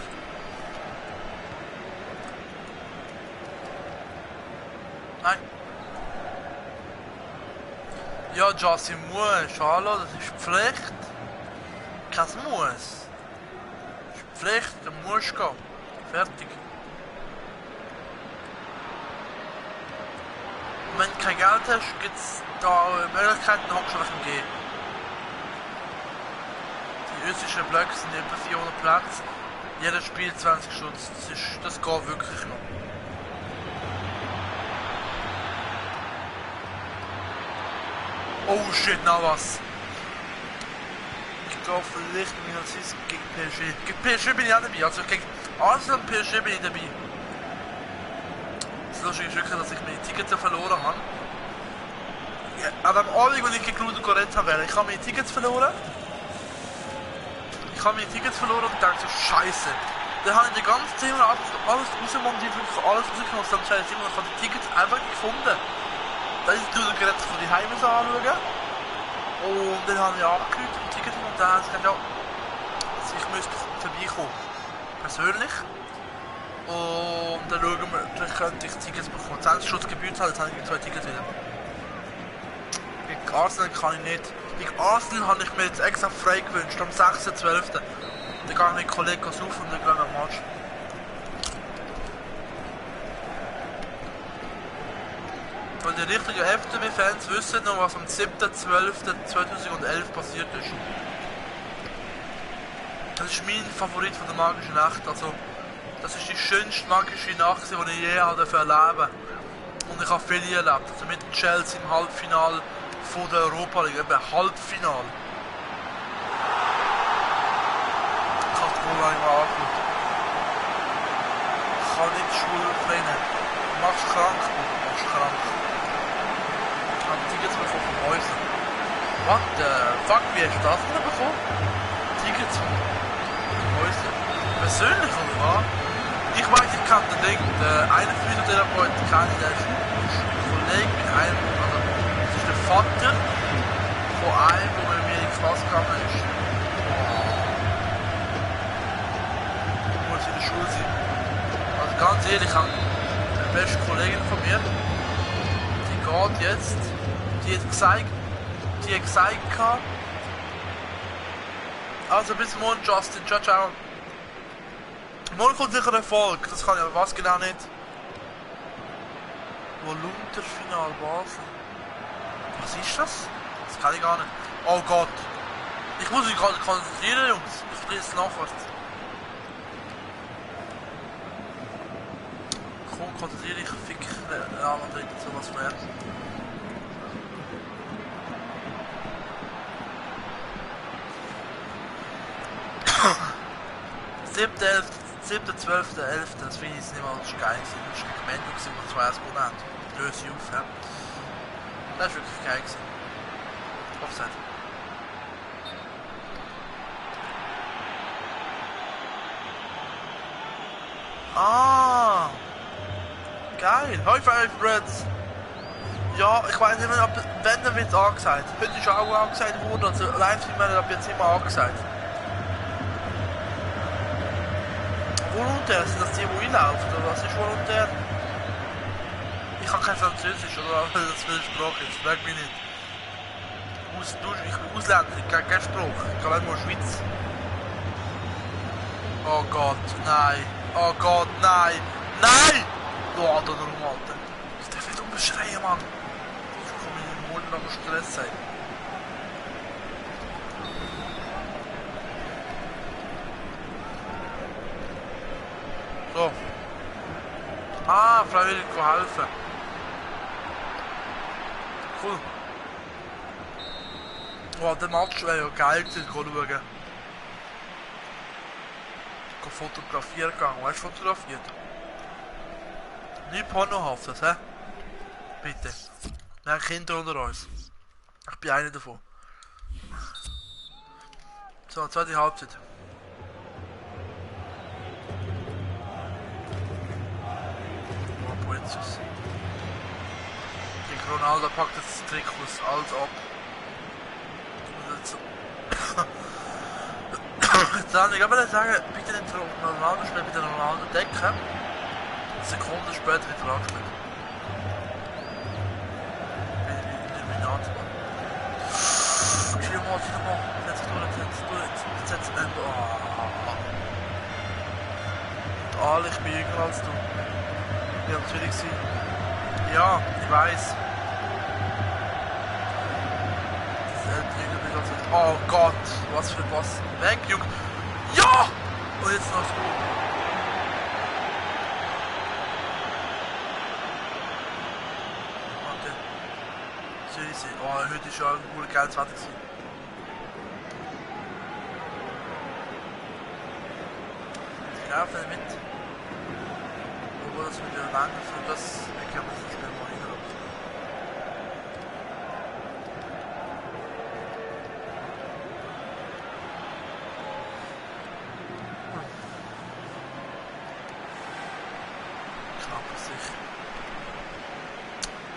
Nein. Ja, Justin muss, hallo, das ist Pflicht. Kein Muss. Das ist Pflicht, du musst gehen. Fertig. Und wenn du kein Geld hast, gibt es da Möglichkeiten, hockst du einfach im G. Die österreichischen Blöcke sind etwa 400 Plätze. Jeder spielt 20 Schutz. Das geht wirklich noch. Oh shit, na was. Ich gehe vielleicht mit einem Assist gegen PSG. Gegen PSG bin ich auch dabei. Also gegen Arsenal und PSG bin ich dabei. Das Lustige ist wirklich, dass ich meine Tickets verloren habe. Ja, an dem Abend, als ich gegen Ludo geredet habe, ich habe meine Tickets verloren. Und dachte so, scheiße. Dann habe ich die ganze Zeit alles rausmontiert, wirklich alles rausgenommen. Dann scheiße, ich habe die Tickets einfach gefunden. Dann ist Ludo geredet von die Heimen anschauen. Und dann habe ich angerufen im Ticket und dann haben sie gesagt, ja, ich müsste vorbeikommen. Persönlich. Und dann schauen wir, vielleicht könnte ich Tickets bekommen. 20 Schutz gebührt hat, jetzt habe ich 2 Tickets wieder. Gegen Arsenal kann ich nicht. Gegen Arsenal habe ich mir jetzt extra frei gewünscht, am 6.12. Dann gehe ich mit Kollegen saufen und dann gehen wir am Match. Und die richtigen FCB-Fans wissen noch, was am 7.12.2011 passiert ist. Das ist mein Favorit von der magischen Nacht. Also, das ist die schönste magische Nacht, die ich je erleben durfte. Und ich habe viele erlebt. Also mit Chelsea im Halbfinale von der Europa League, eben Halbfinale. Ich habe das Goal nicht mal angeschaut. Ich kann nicht Schule trainieren. Du machst krank, du machst krank. Ich habe Tickets bekommen von Häusern. What the fuck, wie hast du das denn bekommen? Tickets von Häusern. Persönlich oder was? Ich weiß, ich kann den Ding, einen Physiotherapeut kenne ich, der ist ein Kollege mit einem, also das ist der Vater von einem, der mit mir in die Klasse gegangen ist. Muss in der Schule sein. Also ganz ehrlich, ich habe die beste Kollegin von mir, die geht jetzt, die hat gesagt, also bis morgen Justin, ciao ciao. Morgen kommt sicher Erfolg, das kann ich aber was genau nicht. Volunterfinal Basel. Was ist das? Das kann ich gar nicht. Oh Gott. Ich muss mich gerade konzentrieren, Jungs. Ich lese nachwärts. Komm, konzentriere dich, fick Real Madrid und sowas mehr. Siebte, 7.12.11. Das finde ich jetzt nicht mal so geil. Das war gegen Menu, wo wir 2 gewonnen haben. Löse ich auf, ja. Das war wirklich geil. Offside. Ah! Geil! High five, Reds! Ja, ich weiß nicht mehr, ob, wenn dann wird es angesagt. Heute ist auch angesagt worden, also Livestream werden ab jetzt immer angesagt. Volontär, sind das die einlaufen, oder was ist Volontär? Ich kann kein Französisch, oder das für eine Sprache ist, frag mich nicht. Ich bin Ausländer, ich kann keine Sprache, ich kann nur Schweiz. Oh Gott, nein. Oh Gott, nein. Nein! Oh, Alter, Alter. Ich darf nicht umschreien, Mann. Ich komme in den Mund noch Stress sein. So. Ah, freiwillig geholfen. Cool. Oh, der Match wäre ja geil zu schauen. Fotografieren gegangen. Weißt du, fotografiert? Nicht pornohaftes, hä? Bitte. Wir haben Kinder unter uns. Ich bin einer davon. So, zweite Halbzeit. Oh, Poetus. Die Ronaldo packt jetzt das Trikot alles ab. Jetzt habe ich aber sagen, bitte den Ronaldo spielen, bitte den Ronaldo decken. Sekunden später wieder angespielt. Illuminati. Viermal, jetzt durch. Oh. Ich bin jünger als du. Ich bin natürlich gewesen. Ja, ich weiß. Oh Gott, was für was. Weg, Junge. Ja! Und jetzt noch so. Warte. Süße. Oh, heute ist ja ein gutes geiles Wetter gewesen. Ich laufe mit. Obwohl das mit der Wand für das können wir das Spiel mal hinterlassen.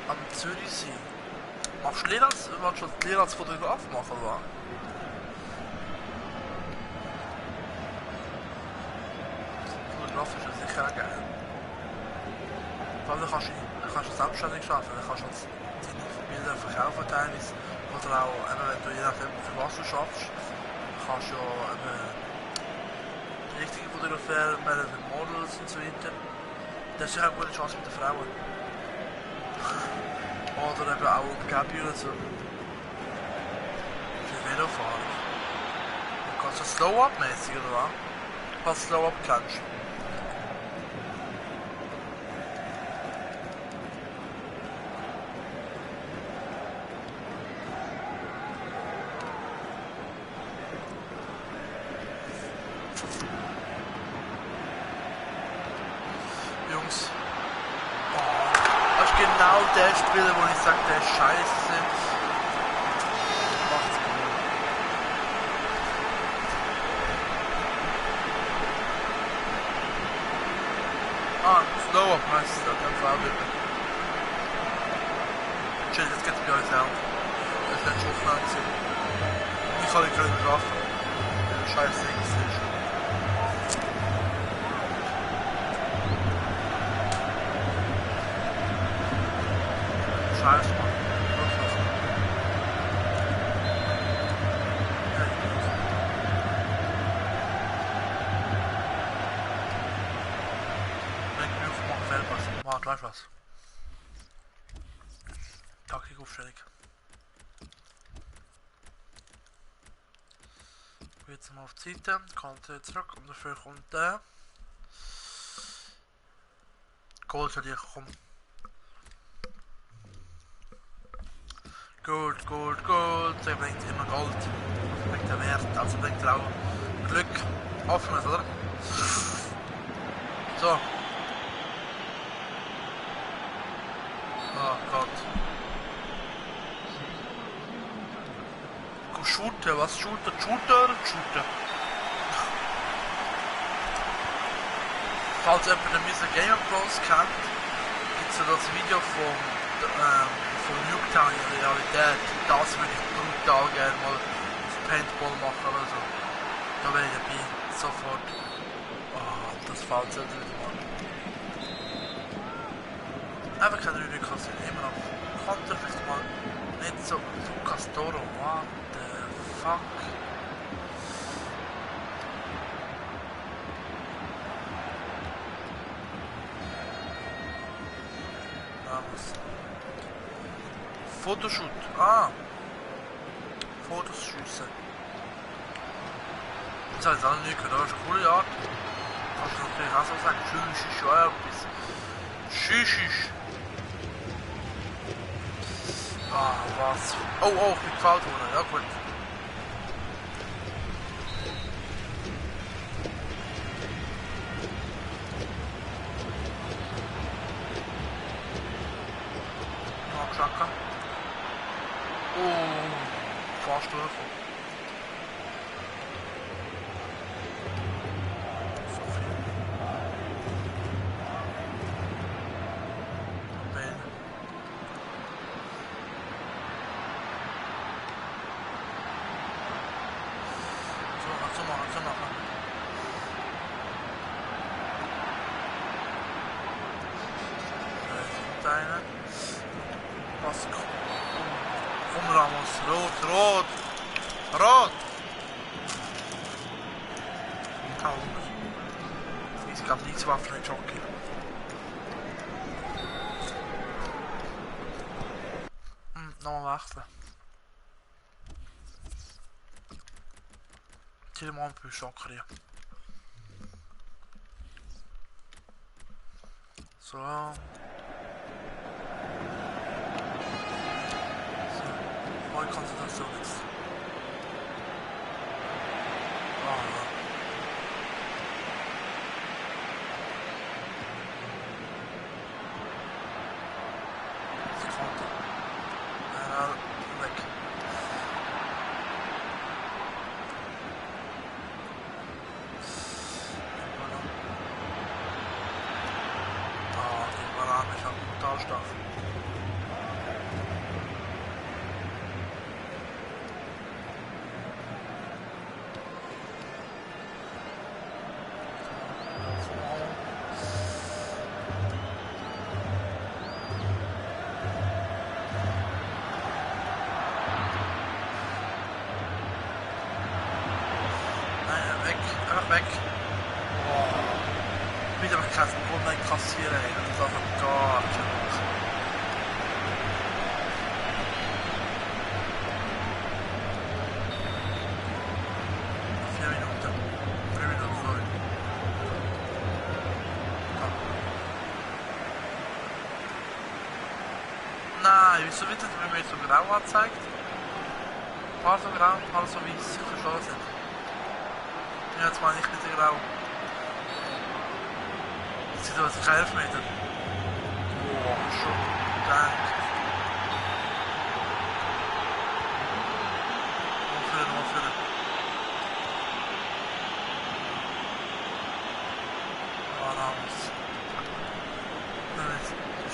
Am Zürichsee. Machst du Lehre als Fotograf machen, oder? Fotograf ist ja sicher auch geil. Vor allem kannst du selbstständig arbeiten, dann kannst du deine Bilder verkaufen teilweise. Oder auch, wenn du je nachdem für was du schaffst, kannst du ja die richtige Fotografie melden, Models und so weiter. Das ist ja eine gute Chance mit den Frauen. Oder eben auch Umgebungen so. Für Velofahrer. Kannst du Slow-Up-mäßig oder was? Was Slow-Up kennst. Jungs. Genau der Spieler, wo ich sage, der ist scheiße. Macht's gut. Ah, Slow-Up meistens, dann kann Frau bitte. Chill, jetzt geht's mir alles out. Das wird schon klar gewesen. Ich kann nicht gerade schlafen. Der scheiße Ding ist. Scheiß, Mann. Wenn ich mir aufmache, fällt was. Mach gleich was. Taktik aufstellig. Jetzt mal auf die Seite, kommt zurück und dafür kommt der. Gold soll hier kommen. Gold, Gold, Gold. Der bringt immer Gold. Das bringt er Wert, also bringt er auch Glück. Offenes, oder? So. Oh Gott. Shooter, was Shooter? Shooter? Shooter. Falls jemand den Mr. Gamer Bros kennt, gibt es ja das Video von Nuketown in der Realität, das würde ich brutal gerne mal auf Paintball machen oder so. Da wäre ich dabei, sofort. Oh, das fällt so wieder mal. Einfach keine Rübe kassieren, immer noch. Konnte vielleicht mal nicht so Castoro, what the fuck? Fotoshoot. Ah. Fotos schiessen. Das habe ich jetzt auch nicht gehört. Das ist eine coole Art. Kannst du natürlich auch so sagen. Schüss ist schon etwas. Schüss. Ah, was? Oh, oh, ich bin gefällt worden. Ja, gut. Noch geschlagen. Oh, fast durch. So viel. Bälle. So machen. Da ist einer. Was kommt? Komm Ramos, rot! Ich glaube nicht zu Waffen in Jockey. Nochmal wechseln. Till mal ein Schocker hier. So. Voll Konzentration jetzt. Oh ja. Das konnte. Ja, weg. Oh, die Banane ist auch brutal stark. Weg. Oh. Wieder online kassieren, ey. Das ist einfach gar nicht gut. Nein, wieso wird das mir so grau angezeigt? Ein paar so grau, ein paar so weiß. Ich verstehe es nicht. Ja, jetzt mal nicht mit der grau. Jetzt sind wir kein Elfmeter. Boah, schon gedacht. Aufhören. Ah, Ramos.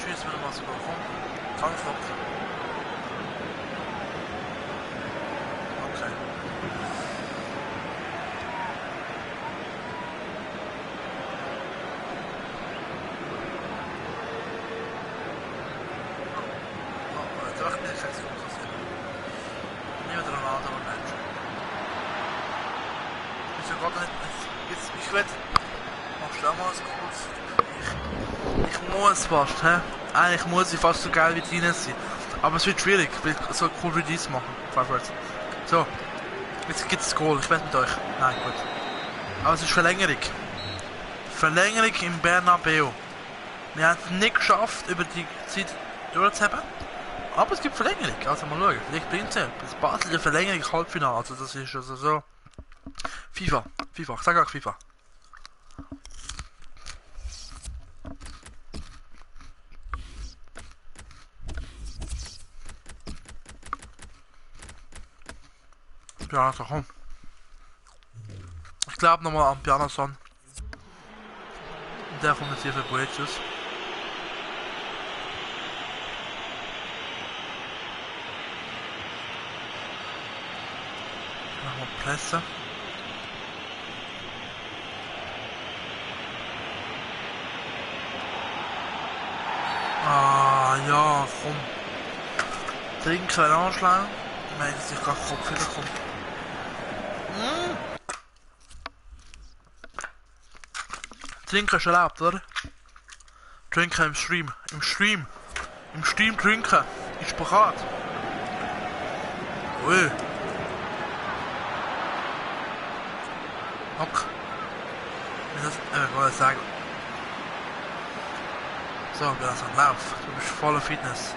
Schießen wir mal sogar. Komm. Ganz locker. Okay. Ich muss fast, hä? Eigentlich muss ich fast so geil wie die sein. Aber es wird schwierig, weil ich so cool wie dies machen. So, jetzt gibt es Goal, ich wette mit euch. Nein, gut. Aber es ist Verlängerung. Verlängerung im Bernabeu. Wir haben es nicht geschafft, über die Zeit durchzuhaben. Aber es gibt Verlängerung, also mal schauen. Vielleicht bringt es das Basel der Verlängerung Halbfinale, also das ist also so. FIFA, ich sag auch FIFA. Ja, so komm. Ich glaube nochmal an Pianason. Der kommt jetzt hier für Boetius. Fresse. Ah, ja, komm. Trinken wäre auch schlau. Ich meine, dass ich gerade Kopf wiederkomme. Trinken ist erlaubt, oder? Trinken im Stream. Im Stream. Im Stream trinken. Ist bekannt. Ui. Okay. Ich wollte sagen. So, wir lassen Lauf. Du bist voller Fitness.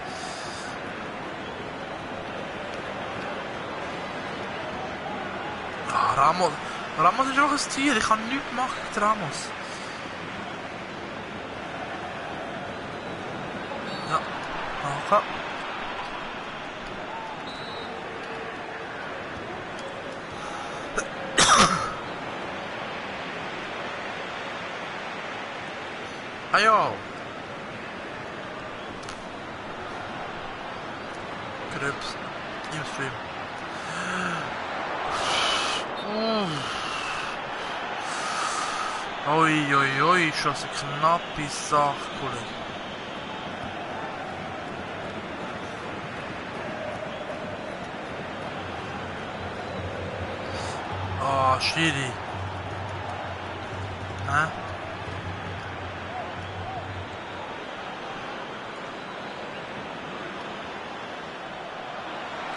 Ah, Ramos. Ramos ist auch ein Tier. Ich kann nichts machen mit Ramos. Ja. Okay. Ah ja. Grips. Im Stream. Oi, oi, oi, schon so eine knappe Sache, Kollege. Ah, Schiri. Hä?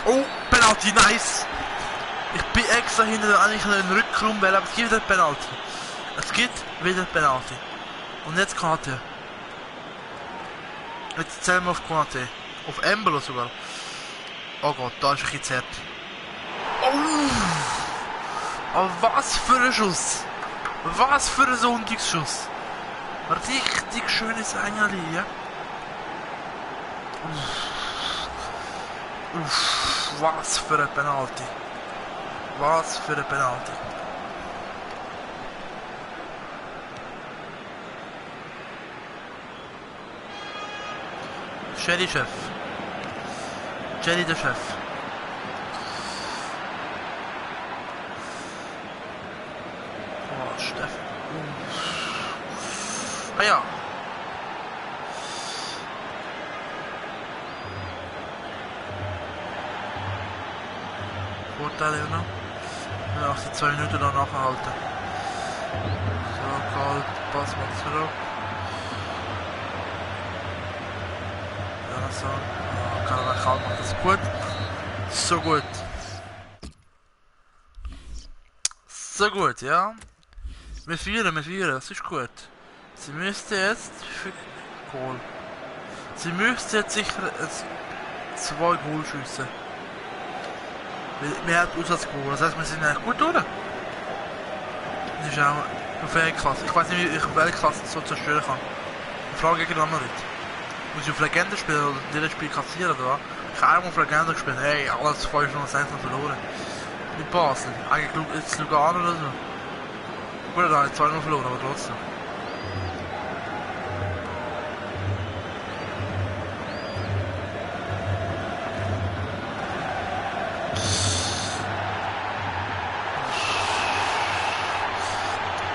Oh, Penalty, nice! Ich bin extra hinter eigentlich einen Rückraum, weil es gibt wieder Penalty. Es gibt wieder Penalty. Und jetzt Konate. Jetzt zählen wir auf Konate. Auf Embolo sogar. Oh Gott, da ist ein bisschen zart. Oh, was für ein Schuss! Was für ein Sonntagsschuss! Richtig schönes Engerli, ja? Was für ein Penalty! Was für ein Penalty! Sherry Chef. Jerry der Chef. Oh, Steffen. Ah ja. Vorteile noch. Ja, 2 Minuten danach halten. So, kalt, pass mal zurück. Ja, so. Ja, kann er kalt machen, das ist gut. So gut. So gut, ja. Wir führen, das ist gut. Sie müsste jetzt für Goal. Sie müsste jetzt sicher 2 Goal schiessen. Wir haben Auswärtsgoal, das heisst, wir sind eigentlich gut durch. Das ist auch auf Weltklasse. Ich weiß nicht, wie ich auf Weltklasse so zerstören kann. Ich frage gegen andere Leute. Muss ich auf Legende spielen oder dieses Spiel kassieren oder was? Ich habe einmal auf Legende gespielt, hey, alles 5 und 6 verloren. Mit Basel. Eigentlich jetzt Lugano oder so. Gut, da habe ich 2-0 verloren, aber trotzdem.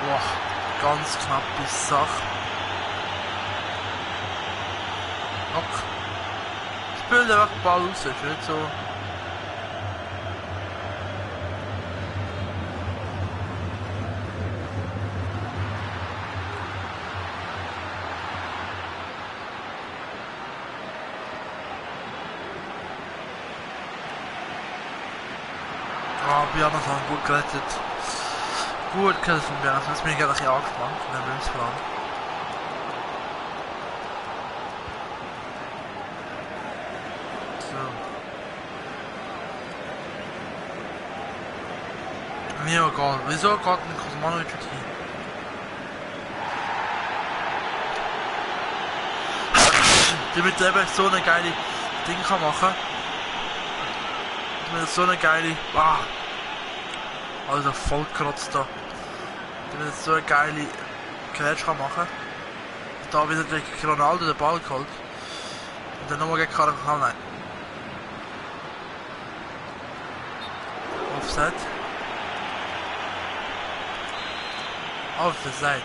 Boah, ganz knappe Sache. Okay. Spielt einfach den Ball raus, ist nicht so. Bjarne hat gut gerettet. Gut gerettet von Bjarne. Das bin ich gerade ein bisschen angespannt von dem Wilmsplan. So. Mir egal. Wieso geht ein Kosmanovic hier? Damit er eben so eine geile Ding kann machen. Damit er so eine geile. Ah. Also vollkratzt da. Damit er so eine geile Catch kann machen. Und da wieder gegen Ronaldo den Ball geholt. Und dann nochmal gegen Carvajal. Nein. Offset. Auf der Seite.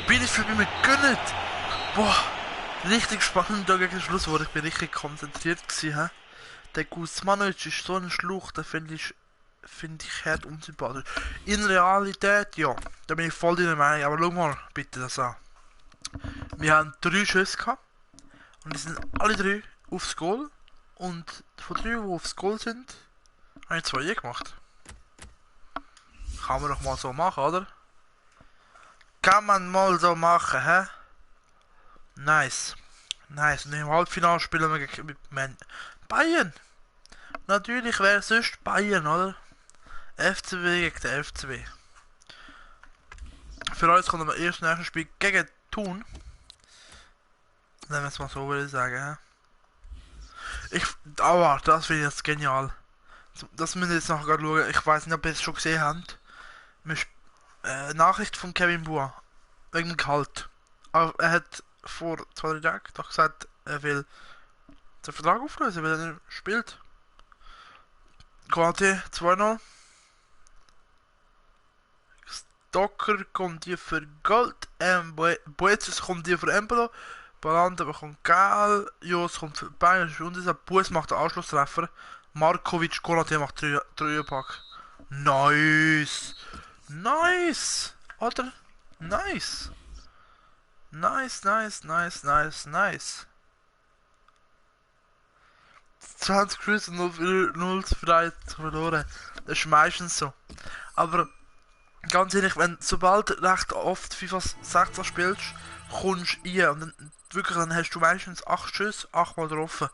Bin ich für mich gegönnt. Boah, richtig spannend da gegen den Schluss, wo ich bin richtig konzentriert gewesen. Der Guzmanovic ist so ein Schluch, den finde ich hart unsympathisch. In Realität, ja, da bin ich voll deiner Meinung, aber schau mal bitte das an. Wir haben 3 Schüsse gehabt und die sind alle 3 aufs Goal und von 3, die aufs Goal sind, habe ich 2 gemacht. Kann man doch mal so machen, oder? Kann man mal so machen, hä? Nice. Nice. Und im Halbfinale spielen wir gegen Bayern. Natürlich wäre es sonst Bayern, oder? FCW gegen den FCW. Für uns kommt das erste nächste Spiel gegen Thun. Wenn wir es mal so würde sagen, hä? Aber das finde ich jetzt genial. Das müssen wir jetzt noch gerade schauen. Ich weiß nicht, ob ihr es schon gesehen habt. Nachricht von Kevin Bua. Wegen dem Gehalt. Aber er hat vor 2-3 Tagen doch gesagt, er will den Vertrag auflösen, weil er nicht spielt. Quality 2-0. Stocker kommt hier für Gold. Boetus kommt hier für Embolo. Balanda bekommt Gel. Jos kommt für Bayern. Und dieser Bues macht den Anschlusstreffer. Markovic Konate macht 3-Pack. Nice! Nice! Oder? Nice! Nice, nice, nice, nice, nice. 20 Grüße, 0 zu verloren. Das ist meistens so. Aber ganz ehrlich, sobald du recht oft FIFA 16 spielst, kommst du rein und dann, wirklich, dann hast du meistens 8 Schüsse, 8 Mal getroffen.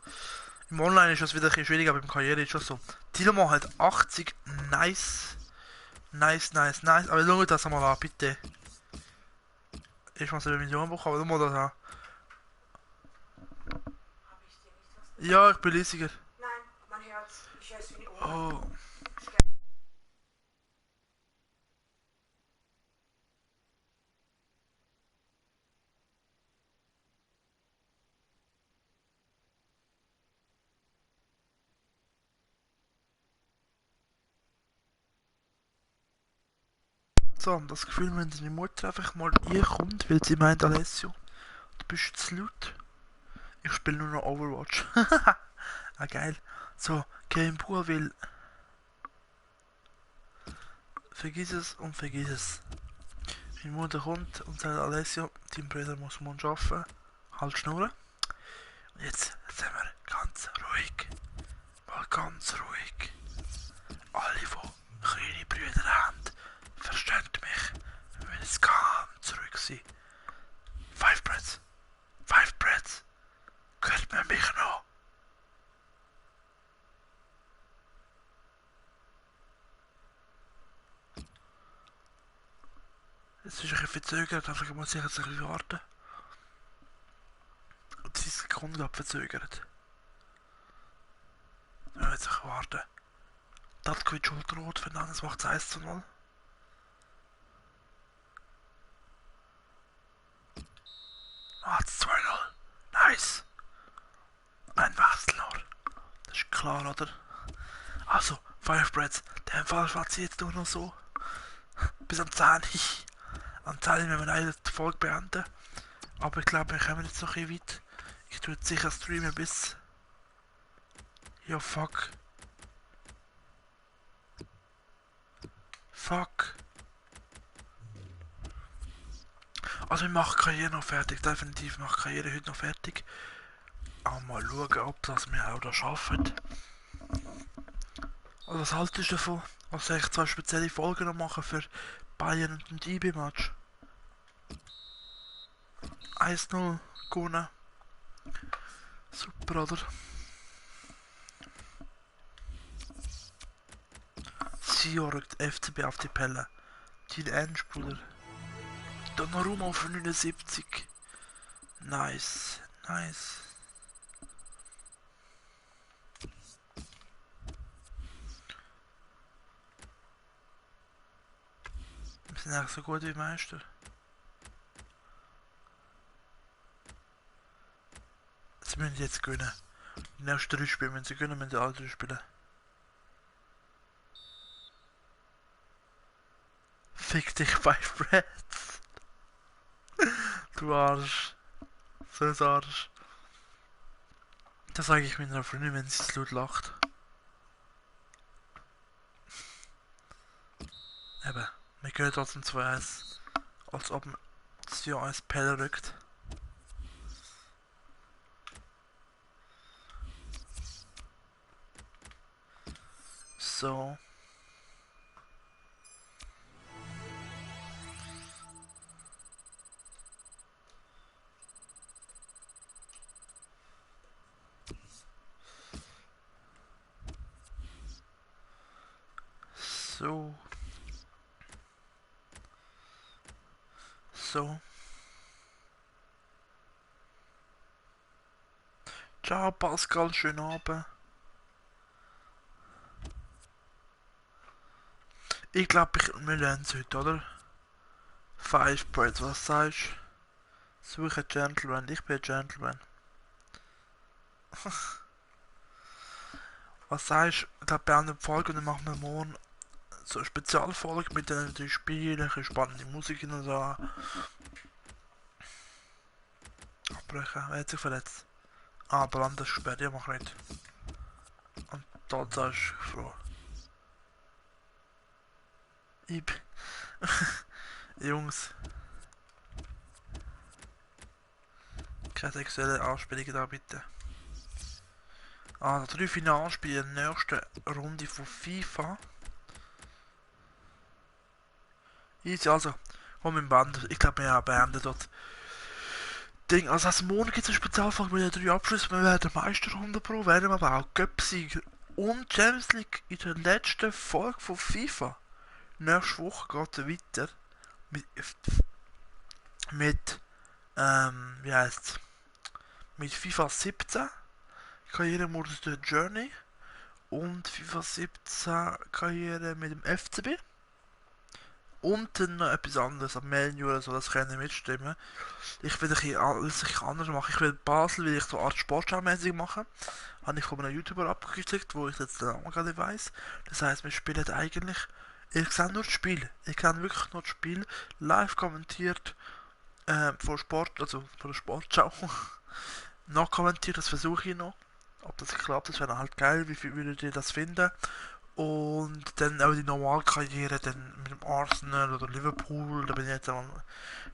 Im Online ist das wieder ein bisschen schwieriger, aber im Karriere ist das so. Tilman hat 80, nice. Nice, nice, nice. Aber schau das mal an, bitte. Ich muss 7 Millionen bekommen, aber schau mal das an. Ja, ich bin Liesiger. Nein, mein Herz. Ich höre es wie eine Uhr. Oh. So, das Gefühl, wenn deine Mutter einfach mal kommt, weil sie meint, Alessio, du bist zu laut. Ich spiele nur noch Overwatch. Ah, geil. So, Kevin Bua will. Vergiss es und vergiss es. Meine Mutter kommt und sagt, Alessio, dein Bruder muss morgen arbeiten. Halt Schnurren. Und jetzt sind wir ganz ruhig. Mal ganz ruhig. Alle, die kleine Brüder haben, verstehen mich. Wir müssen jetzt ganz ruhig sein. 5 Breaths. 5 Breaths. Hört man mich noch? Es ist ein bisschen verzögert, einfach muss ich jetzt ein bisschen warten. 30 Sekunden ab verzögert. Ja, jetzt ein warten. Datkovic holt rot, Fernandes macht es 1:0. Ah, 2:0. Nice. Ein Wechsel noch. Das ist klar, oder? Also, Firebreads, der Fall schwarz jetzt nur noch so. Bis am 10. Am 10 müssen wir leider die Folge beenden. Aber ich glaube, wir kommen jetzt noch ein bisschen weit. Ich tue jetzt sicher streamen bis. Ja, fuck. Fuck. Also, ich mache Karriere noch fertig. Definitiv mache Karriere heute noch fertig. Auch mal schauen, ob das wir auch da schaffen. Also, was haltest du davon? Was soll ich 2 spezielle Folgen noch machen für Bayern und den IB-Match? 1:0 gewonnen. Super, oder? Sio rückt FCB auf die Pelle. Dean Endspieler. Donnarumma auf 79. Nice, nice. Wir sind eigentlich so gut wie Meister. Sie müssen jetzt gewinnen. Die nächsten 3 Spiele müssen sie gewinnen, müssen sie alle 3 spielen. Fick dich bei Freds. Du Arsch. So ein Arsch. Das sage ich meiner Freundin, wenn sie es laut lacht. Eben, wir gehen trotzdem 2-1. Als ob sie als Pelle rückt. So. So. So. Ciao Pascal, schönen Abend. Ich glaube, wir lernen es heute, oder? Five Birds, was sagst du? Suche Gentleman, ich bin Gentleman. Was sagst du? Ich glaube, bei einer Folge und dann machen wir morgen so eine Spezialfolge mit den 3 Spielen, spannende Musik und so. Abbrechen, wer hat sich verletzt? Ah, Brand ist gesperrt, ja, mach nicht. Und dort ist froh. Jungs. Keine sexuelle Anspielungen da bitte. Ah, 3 Finalspiele in der nächsten Runde von FIFA. Easy, also, komm im Band. Ich glaube, wir haben beendet dort. Ding, also morgen gibt es eine Spezialfolge mit den 3 Abschlüssen. Wir werden Meisterrunde Pro, werden wir aber auch Cup-Sieger und Champions League in der letzten Folge von FIFA. Nächste Woche geht es weiter mit wie heißt's? Mit FIFA 17 Karrieremodus der Journey und FIFA 17 Karriere mit dem FCB. Und dann noch etwas anderes, am Menu oder so, das kann ich mitstimmen. Ich will alles anders machen. Ich will Basel, will ich so eine Art Sportschau-mäßig machen. Habe ich von einem YouTuber abgeklickt, wo ich jetzt den Namen gerade weiss. Das heisst, wir spielen eigentlich, ich sehe nur das Spiel. Ich kann wirklich nur das Spiel live kommentiert von Sport, also von der Sportschau. Nachkommentiert, das versuche ich noch. Ob das klappt, das wäre halt geil. Wie viel würdet ihr das finden? Und dann auch die Normalkarriere dann mit dem Arsenal oder Liverpool, da bin ich jetzt am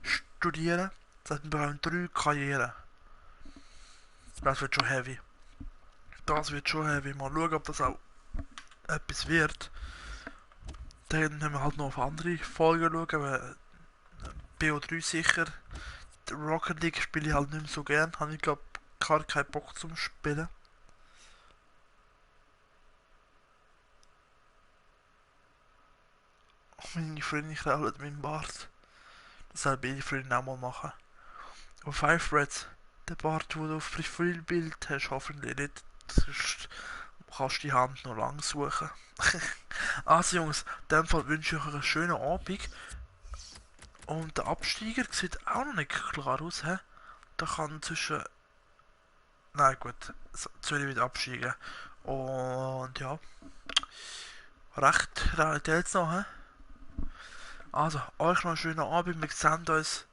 studieren. Das heißt, wir brauchen 3 Karrieren. Das wird schon heavy. Das wird schon heavy. Mal schauen, ob das auch etwas wird. Dann haben wir halt noch auf andere Folgen schauen, weil BO3 sicher. Die Rocket League spiele ich halt nicht mehr so gern. Habe ich glaube gar keinen Bock zum Spielen. Meine Freundin krault meinen Bart. Das soll meine Freundin auch mal machen. Und Five Reds, der Bart, den du auf Profilbild hast, hoffentlich nicht. Sonst kannst du die Hand noch lang suchen. Also Jungs, in dem Fall wünsche ich euch einen schönen Abend. Und der Absteiger sieht auch noch nicht klar aus, hä? Da kann zwischen... Nein gut, Zürich wieder absteigen. Und ja, recht Realität noch, hä? Also, euch noch einen schönen Abend. Wir sehen uns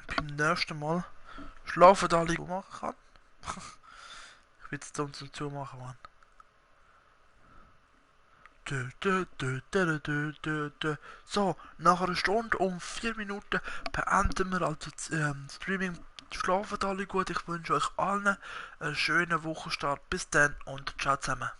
beim nächsten Mal. Schlafen alle, die ich machen kann. Ich will jetzt dumm zum Zumachen, Mann. So, nach einer Stunde und 4 Minuten beenden wir also das Streaming. Schlafen alle gut. Ich wünsche euch allen einen schönen Wochenstart. Bis dann und ciao zusammen.